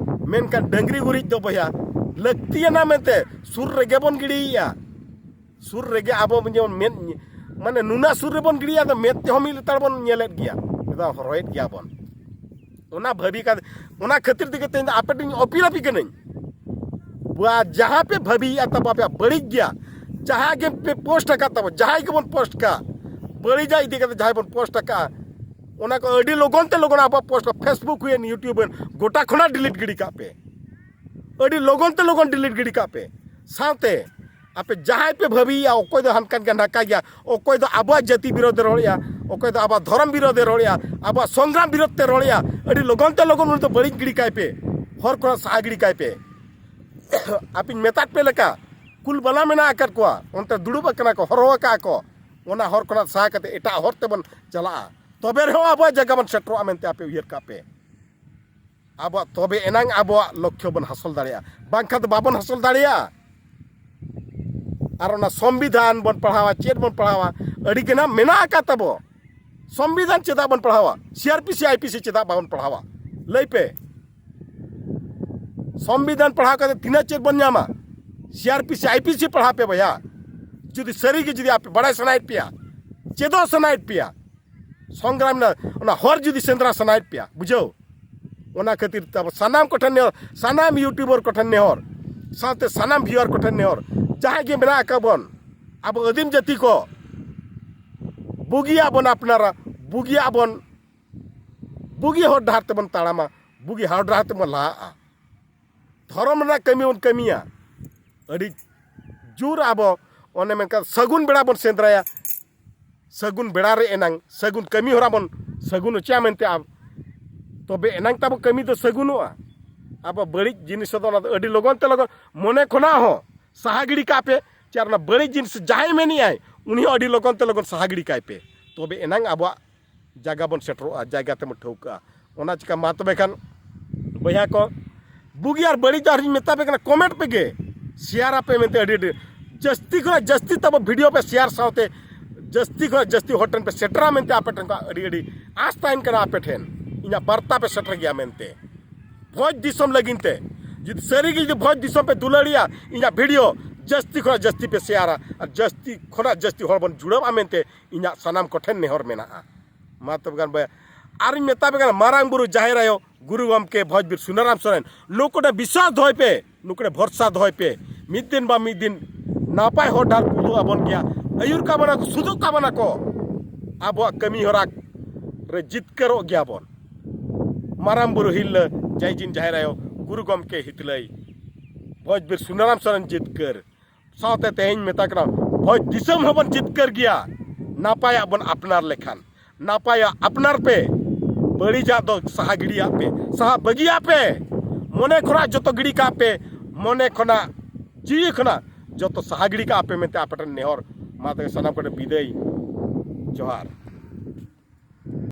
ᱢᱮᱱᱠᱷᱟᱱ ᱰᱟᱹᱝᱨᱤ ᱜᱩᱨᱤᱡ ᱫᱚ ᱵᱚᱭᱦᱟ ᱞᱟᱹᱠᱛᱤᱭᱟᱱᱟ ᱢᱮᱱᱛᱮ ᱥᱩᱨ ᱨᱮᱜᱮ ᱵᱚᱱ ᱜᱤᱰᱤᱭᱮᱫᱼᱟ᱾ ᱥᱩᱨ ᱨᱮᱜᱮ ᱟᱵᱚ ᱡᱮᱢᱚᱱ ᱢᱮᱫ, ᱢᱟᱱᱮ ᱱᱩᱱᱟᱹᱜ ᱥᱩᱨ ᱨᱮᱵᱚᱱ ᱜᱤᱰᱤᱭᱟ, ᱟᱫᱚ ᱢᱮᱫ ᱛᱮᱦᱚᱸ ᱢᱤᱫ ᱞᱮᱛᱟᱲ ᱵᱚᱱ ᱧᱮᱞᱮᱫ ᱜᱮᱭᱟ, ᱮᱠᱫᱚᱢ ᱦᱚᱨᱚᱭᱮᱫ ᱜᱮᱭᱟ ᱵᱚᱱ᱾ ᱚᱱᱟ ᱵᱷᱟᱹᱵᱤ ᱠᱟᱛᱮ, ᱚᱱᱟ ᱠᱷᱟᱹᱛᱤᱨ ᱛᱮᱜᱮ ᱛᱮᱦᱮᱧ ᱫᱚ ᱟᱯᱮ ᱴᱷᱮᱱ ᱚᱯᱤᱞ ᱟᱯᱮ ᱠᱟᱹᱱᱟᱹᱧ, ᱵᱟ, ᱡᱟᱦᱟᱸ ᱯᱮ ᱵᱷᱟᱹᱵᱤᱭᱮᱫᱼᱟ ᱛᱟᱵᱚ ᱟᱯᱮᱭᱟᱜ ᱵᱟᱹᱲᱤᱡ ᱜᱮᱭᱟ, ᱡᱟᱦᱟᱸ ᱜᱮ ᱯᱮ ᱯᱳᱥᱴ ᱟᱠᱟᱫ ᱛᱟᱵᱚ, ᱡᱟᱦᱟᱸᱭ ᱜᱮᱵᱚᱱ ᱯᱳᱥᱴ ᱠᱟᱜ, ᱵᱟᱹᱲᱤᱡᱟᱜ ᱤᱫᱤ ᱠᱟᱛᱮ ᱡᱟᱦᱟᱸᱭ ᱵᱚᱱ ᱯᱳᱥᱴ ᱟᱠᱟᱫᱼᱟ, ᱚᱱᱟ ᱠᱚ ᱟᱹᱰᱤ ᱞᱚᱜᱚᱱ ᱛᱮ ᱞᱚᱜᱚᱱ ᱟᱵᱚᱣᱟᱜ ᱯᱳᱥᱴ, Facebook ᱦᱩᱭᱮᱱ, YouTube ᱦᱩᱭᱮᱱ, ᱜᱚᱴᱟ ᱠᱷᱚᱱᱟᱜ ᱰᱤᱞᱤᱴ ᱜᱤᱰᱤ ᱠᱟᱜ ᱯᱮ, ᱟᱹᱰᱤ ᱞᱚᱜᱚᱱ ᱛᱮ ᱞᱚᱜᱚᱱ ᱰᱤᱞᱤᱴ ᱜᱤᱰᱤ ᱠᱟᱜ ᱯᱮ᱾ ᱥᱟᱶᱛᱮ ᱟᱯᱮ ᱡᱟᱦᱟᱸᱭ ᱯᱮ ᱵᱷᱟᱹᱵᱤᱭᱮᱫᱼᱟ, ᱚᱠᱚᱭ ᱫᱚ ᱦᱟᱱᱠᱟ ᱜᱮ ᱱᱟᱠᱟ ᱜᱮᱭᱟ, ᱚᱠᱚᱭ ᱫᱚ ᱟᱵᱚᱣᱟᱜ ᱡᱟᱹᱛᱤ ᱵᱤᱨᱳᱫᱷ ᱮ ᱨᱚᱲᱮᱫᱼᱟ, ᱚᱠᱚᱭ ᱫᱚ ᱟᱵᱚᱣᱟᱜ ᱫᱷᱚᱨᱚᱢ ᱵᱤᱨᱳᱫᱷ ᱮ ᱨᱚᱲᱮᱫᱼᱟ, ᱟᱵᱚᱣᱟᱜ ᱥᱚᱝᱜᱨᱟᱢ ᱵᱤᱨᱳᱫᱷ ᱛᱮ ᱨᱚᱲᱮᱫᱼᱟ, ᱟᱹᱰᱤ ᱞᱚᱜᱚᱱ ᱛᱮ ᱞᱚᱜᱚᱱ ᱩᱱᱤ ᱫᱚ ᱵᱟᱹᱲᱤᱡ ᱜᱤᱰᱤ ᱠᱟᱭ ᱯᱮ, ᱦᱚᱨ ᱠᱷᱚᱱᱟᱜ ᱥᱟᱦᱟ ᱜᱤᱰᱤ ᱠᱟᱭ ᱯᱮ᱾ ᱟᱯᱮᱧ ᱢᱮᱛᱟᱫ ᱯᱮ ᱞᱮᱠᱟ, ᱠᱩᱞ ᱵᱟᱞᱟ ᱢᱮᱱᱟᱜ ᱟᱠᱟᱫ ᱠᱚᱣᱟ, ᱚᱱᱛᱮ ᱫᱩᱲᱩᱵ ᱟᱠᱟᱱᱟ ᱠᱚ, ᱦᱚᱨᱦᱚ ᱟᱠᱟᱫ ᱠᱚ, ᱚᱱᱟ ᱦᱚᱨ ᱠᱷᱚᱱᱟᱜ ᱥᱟᱦᱟ ᱠᱟᱛᱮ ᱮᱴᱟᱜ ᱦᱚᱨ ᱛᱮᱵᱚᱱ ᱪᱟᱞᱟᱜᱼᱟ, ᱛᱚᱵᱮ ᱨᱮᱦᱚᱸ ᱟᱵᱚᱣᱟᱜ ᱡᱟᱭᱜᱟ ᱵᱚᱱ ᱥᱮᱴᱮᱨᱚᱜᱼᱟ ᱢᱮᱱᱛᱮ ᱟᱯᱮ ᱩᱭᱦᱟᱹᱨ ᱠᱟᱜ ᱯᱮ᱾ ᱟᱵᱚᱣᱟᱜ, ᱛᱚᱵᱮ ᱮᱱᱟᱝ ᱟᱵᱚᱣᱟᱜ ᱞᱚᱠᱠᱷᱚ ᱵᱚᱱ ᱦᱟᱥᱚᱞ ᱫᱟᱲᱮᱭᱟᱜᱼᱟ, ᱵᱟᱝᱠᱷᱟᱱ ᱫᱚ ᱵᱟᱵᱚᱱ ᱦᱟᱥᱚᱞ ᱫᱟᱲᱮᱭᱟᱜᱼᱟ᱾ ᱟᱨ ᱚᱱᱟ ᱥᱚᱝᱵᱤᱫᱷᱟᱱ ᱵᱚᱱ ᱯᱟᱲᱦᱟᱣᱟ, ᱪᱮᱫ ᱵᱚᱱ ᱯᱟᱲᱦᱟᱣᱟ, ᱟᱹᱰᱤ ᱜᱟᱱ ᱢᱮᱱᱟᱜ ᱟᱠᱟᱫ ᱛᱟᱵᱚ᱾ ᱥᱚᱝᱵᱤᱫᱷᱟᱱ ᱪᱮᱫᱟᱜ ᱵᱚᱱ ᱯᱟᱲᱦᱟᱣᱟ? ᱥᱤ ᱟᱨ P C, I P C ᱪᱮᱫᱟᱜ ᱵᱟᱵᱚᱱ ᱯᱟᱲᱦᱟᱣᱟ? ᱞᱟᱹᱭ ᱯᱮ, ᱥᱚᱝᱵᱤᱫᱷᱟᱱ ᱯᱟᱲᱦᱟᱣ ᱠᱟᱛᱮ ᱛᱤᱱᱟᱹᱜ ᱪᱮᱫ ᱵᱚᱱ ᱧᱟᱢᱟ? ᱥᱤ ᱟᱨ P C, I P C ᱯᱟᱲᱦᱟᱣ ᱯᱮ ᱵᱚᱭᱦᱟ, ᱡᱩᱫᱤ ᱥᱟᱹᱨᱤ ᱜᱮ ᱡᱩᱫᱤ ᱟᱯᱮ ᱵᱟᱲᱟᱭ ᱥᱟᱱᱟᱭᱮᱫ ᱯᱮᱭᱟ, ᱪᱮᱫᱚᱜ ᱥᱟᱱᱟᱭᱮᱫ ᱯᱮᱭᱟ, ᱥᱚᱝᱜᱨᱟᱢ ᱨᱮᱱᱟᱜ ᱚᱱᱟ ᱦᱚᱨ ᱡᱩᱫᱤ ᱥᱮᱸᱫᱽᱨᱟ ᱥᱟᱱᱟᱭᱮᱫ ᱯᱮᱭᱟ, ᱵᱩᱡᱷᱟᱹᱣ, ᱚᱱᱟ ᱠᱷᱟᱹᱛᱤᱨ ᱛᱮ ᱟᱵᱚ ᱥᱟᱱᱟᱢ ᱠᱚᱴᱷᱮᱱ ᱱᱮᱦᱚᱨ, ᱥᱟᱱᱟᱢ YouTuber ᱠᱚᱴᱷᱮᱱ ᱱᱮᱦᱚᱨ, ᱥᱟᱶᱛᱮ ᱥᱟᱱᱟᱢ viewer ᱠᱚᱴᱷᱮᱱ ᱱᱮᱦᱚᱨ, ᱡᱟᱦᱟᱸᱭ ᱜᱮ ᱢᱮᱱᱟᱜ ᱟᱠᱟᱫ ᱵᱚᱱ, ᱟᱵᱚ ᱟᱹᱫᱤᱢ ᱡᱟᱹᱛᱤ ᱠᱚ, ᱵᱩᱜᱤᱭᱟᱜ ᱵᱚᱱ ᱟᱯᱱᱟᱨᱟ, ᱵᱩᱜᱤᱭᱟᱜ ᱵᱚᱱ, ᱵᱩᱜᱤ ᱦᱚᱨ ᱰᱟᱦᱟᱨ ᱛᱮᱵᱚᱱ ᱛᱟᱲᱟᱢᱟ, ᱵᱩᱜᱤ ᱦᱚᱨ ᱰᱟᱦᱟᱨ ᱛᱮᱵᱚᱱ ᱞᱟᱦᱟᱜᱼᱟ᱾ ᱫᱷᱚᱨᱚᱢ ᱨᱮᱱᱟᱜ ᱠᱟᱹᱢᱤ ᱵᱚᱱ ᱠᱟᱹᱢᱤᱭᱟ᱾ ᱟᱹᱰᱤ ᱡᱳᱨ ᱟᱵᱚ ᱚᱱᱮ ᱢᱮᱱᱠᱷᱟᱱ ᱥᱟᱹᱜᱩᱱ ᱵᱮᱲᱟ ᱵᱚᱱ ᱥᱮᱸᱫᱽᱨᱟᱭᱟ᱾ ᱥᱟᱹᱜᱩᱱ ᱵᱮᱲᱟ ᱨᱮ ᱮᱱᱟᱝ ᱥᱟᱹᱜᱩᱱ ᱠᱟᱹᱢᱤ ᱦᱚᱨᱟ ᱵᱚᱱ ᱥᱟᱹᱜᱩᱱ ᱦᱚᱪᱚᱭᱟ ᱢᱮᱱᱛᱮ ᱟᱵ-, ᱛᱚᱵᱮ ᱮᱱᱟᱝ ᱛᱟᱵᱚ ᱠᱟᱹᱢᱤ ᱫᱚ ᱥᱟᱹᱜᱩᱱᱚᱜᱼᱟ᱾ ᱟᱵᱚ ᱵᱟᱹᱲᱤᱡ ᱡᱤᱱᱤᱥ ᱫᱚ ᱚᱱᱟ ᱫᱚ ᱟᱹᱰᱤ ᱞᱚᱜᱚᱱ ᱛᱮ ᱞᱚᱜᱚᱱ ᱢᱚᱱᱮ ᱠᱷᱚᱱᱟᱜ ᱦᱚᱸ ᱥᱟᱦᱟ ᱜᱤᱰᱤ ᱠᱟᱜ ᱯᱮ᱾ ᱪᱮ ᱟᱨ ᱚᱱᱟ ᱵᱟᱹᱲᱤᱡ ᱡᱤᱱᱤᱥ ᱡᱟᱦᱟᱸᱭ ᱢᱮᱱᱮᱜᱼᱟᱭ, ᱩᱱᱤ ᱦᱚᱸ ᱟᱹᱰᱤ ᱞᱚᱜᱚᱱ ᱛᱮ ᱞᱚᱜᱚᱱ ᱥᱟᱦᱟ ᱜᱤᱰᱤ ᱠᱟᱭ ᱯᱮ᱾ ᱛᱚᱵᱮ ᱮᱱᱟᱝ ᱟᱵᱚᱣᱟᱜ ᱡᱟᱭᱜᱟ ᱵᱚᱱ ᱥᱮᱴᱮᱨᱚᱜᱼᱟ, ᱡᱟᱭᱜᱟ ᱛᱮᱵᱚᱱ ᱴᱷᱟᱹᱣᱠᱟᱹᱜᱼᱟ᱾ ᱚᱱᱟ ᱪᱤᱠᱟ ᱢᱟ ᱛᱚᱵᱮ ᱠᱷᱟᱱ ᱵᱚᱭᱦᱟ ᱠᱚ, ᱵᱩᱜᱤ ᱟᱨ ᱵᱟᱹᱲᱤᱡ ᱫᱚ ᱟᱨᱦᱚᱸᱧ ᱢᱮᱛᱟ ᱯᱮ ᱠᱟᱱᱟ, comment ᱯᱮᱜᱮ, share ᱟᱯᱮ ᱢᱮᱱᱛᱮ ᱟᱹᱰᱤ ᱟᱹᱰᱤ ᱡᱟᱹᱥᱛᱤ ᱠᱷᱚᱱᱟᱜ ᱡᱟᱹᱥᱛᱤ ᱛᱟᱵᱚ video ᱯᱮ share ᱥᱟᱶᱛᱮ ᱡᱟᱹᱥᱛᱤ ᱠᱷᱚᱱᱟᱜ ᱡᱟᱹᱥᱛᱤ ᱦᱚᱲ ᱴᱷᱮᱱ ᱯᱮ ᱥᱮᱴᱮᱨᱟ ᱢᱮᱱᱛᱮ ᱟᱯᱮ ᱴᱷᱮᱱ ᱠᱷᱚᱱ ᱟᱹᱰᱤ ᱟᱹᱰᱤ ᱟᱸᱥ ᱛᱟᱦᱮᱱ ᱠᱟᱱᱟ ᱟᱯᱮ ᱴᱷᱮᱱ, ᱤᱧᱟᱹᱜ ᱵᱟᱨᱛᱟ ᱯᱮ ᱥᱮᱴᱮᱨ ᱜᱮᱭᱟ ᱢᱮᱱᱛᱮ᱾ ᱵᱷᱚᱸᱡᱽ ᱫᱤᱥᱚᱢ ᱞᱟᱹᱜᱤᱫ ᱛᱮ ᱡᱩᱫᱤ ᱥᱟᱹᱨᱤ ᱜᱮ ᱡᱩᱫᱤ ᱵᱷᱚᱸᱡᱽ ᱫᱤᱥᱚᱢ ᱯᱮ ᱫᱩᱞᱟᱹᱲᱤᱭᱟ, ᱤᱧᱟᱹᱜ video ᱡᱟᱹᱥᱛᱤ ᱠᱷᱚᱱᱟᱜ ᱡᱟᱹᱥᱛᱤ ᱯᱮ ᱥᱮᱭᱟᱨᱟ ᱟᱨ ᱡᱟᱹᱥᱛᱤ ᱠᱷᱚᱱᱟᱜ ᱡᱟᱹᱥᱛᱤ ᱦᱚᱲ ᱵᱚᱱ ᱡᱩᱲᱟᱹᱜᱼᱟ ᱢᱮᱱᱛᱮ ᱤᱧᱟᱹᱜ ᱥᱟᱱᱟᱢ ᱠᱚᱴᱷᱮᱱ ᱱᱮᱦᱚᱨ ᱢᱮᱱᱟᱜᱼᱟ᱾ ᱢᱟ ᱛᱚᱵᱮ ᱜᱟᱱ ᱵᱚᱭᱦᱟ, ᱟᱨᱤᱧ ᱢᱮᱛᱟ ᱯᱮ ᱠᱟᱱᱟ, ᱢᱟᱨᱟᱝ ᱵᱩᱨᱩ, ᱡᱟᱦᱮᱨ ᱟᱭᱳ, ᱜᱩᱨᱩ ᱜᱚᱢᱠᱮ ᱵᱷᱚᱸᱡᱽ ᱵᱤᱨ ᱥᱩᱱᱟᱨᱟᱢ ᱥᱚᱨᱮᱱ, ᱱᱩᱠᱩ ᱴᱷᱮᱱ ᱵᱤᱥᱣᱟᱥ ᱫᱚᱦᱚᱭ ᱯᱮ, ᱱᱩᱠᱩ ᱴᱷᱮᱱ ᱵᱷᱚᱨᱥᱟ ᱫᱚᱦᱚᱭ ᱯᱮ᱾ ᱢᱤᱫ ᱫᱤᱱ ᱵᱟ ᱢᱤᱫ ᱫᱤᱱ ᱱᱟᱯᱟᱭ ᱦᱚᱨ ᱰᱟᱦᱟᱨ ᱠᱚ ᱩᱫᱩᱜ ᱟᱵᱚᱱ ᱜᱮᱭᱟ, ᱟᱹᱭᱩᱨ ᱠᱟᱵᱚᱱᱟ ᱠᱚ, ᱥᱩᱫᱩᱜ ᱠᱟᱵᱚᱱᱟ ᱠᱚ᱾ ᱟᱵᱚᱣᱟᱜ ᱠᱟᱹᱢᱤ ᱦᱚᱨᱟ ᱨᱮ ᱡᱤᱛᱠᱟᱹᱨᱚᱜ ᱜᱮᱭᱟ ᱵᱚᱱ᱾ ᱢᱟᱨᱟᱝ ᱵᱩᱨᱩ ᱦᱤᱨᱞᱟᱹ, ᱡᱟᱭᱡᱤᱱ ᱡᱟᱦᱮᱨ ᱟᱭᱳ, ᱜᱩᱨᱩ ᱜᱚᱢᱠᱮ ᱦᱤᱛᱞᱟᱹᱭ, ᱵᱷᱚᱸᱡᱽ ᱵᱤᱨ ᱥᱩᱱᱟᱨᱟᱢ ᱥᱚᱨᱮᱱ ᱡᱤᱛᱠᱟᱹᱨ᱾ ᱥᱟᱶᱛᱮ ᱛᱮᱦᱮᱧ ᱢᱮᱛᱟ ᱠᱟᱱᱟ, ᱵᱷᱚᱸᱡᱽ ᱫᱤᱥᱚᱢ ᱦᱚᱸᱵᱚᱱ ᱡᱤᱛᱠᱟᱹᱨ ᱜᱮᱭᱟ, ᱱᱟᱯᱟᱭᱟᱜ ᱵᱚᱱ ᱟᱯᱱᱟᱨ ᱞᱮᱠᱷᱟᱱ᱾ ᱱᱟᱯᱟᱭᱟᱜ ᱟᱯᱱᱟᱨ ᱯᱮ, ᱵᱟᱹᱲᱤᱡᱟᱜ ᱫᱚ ᱥᱟᱦᱟ ᱜᱤᱰᱤᱭᱟᱜ ᱯᱮ, ᱥᱟᱦᱟ ᱵᱟᱹᱜᱤᱭᱟᱜ ᱯᱮ, ᱢᱚᱱᱮ ᱠᱷᱚᱱᱟᱜ ᱡᱚᱛᱚ ᱜᱤᱰᱤ ᱠᱟᱜ ᱯᱮ, ᱢᱚᱱᱮ ᱠᱷᱚᱱᱟᱜ, ᱡᱤᱣᱤ ᱠᱷᱚᱱᱟᱜ ᱡᱚᱛᱚ ᱥᱟᱦᱟ ᱜᱤᱰᱤ ᱠᱟᱜ ᱯᱮ ᱢᱮᱱᱛᱮ ᱟᱯᱮ ᱴᱷᱮᱱ ᱱᱮᱦᱚᱨ᱾ ᱢᱟ ᱛᱚᱵᱮ ᱥᱟᱱᱟᱢ ᱠᱚᱴᱷᱮᱱ ᱵᱤᱫᱟᱹᱭ, ᱡᱚᱦᱟᱨ᱾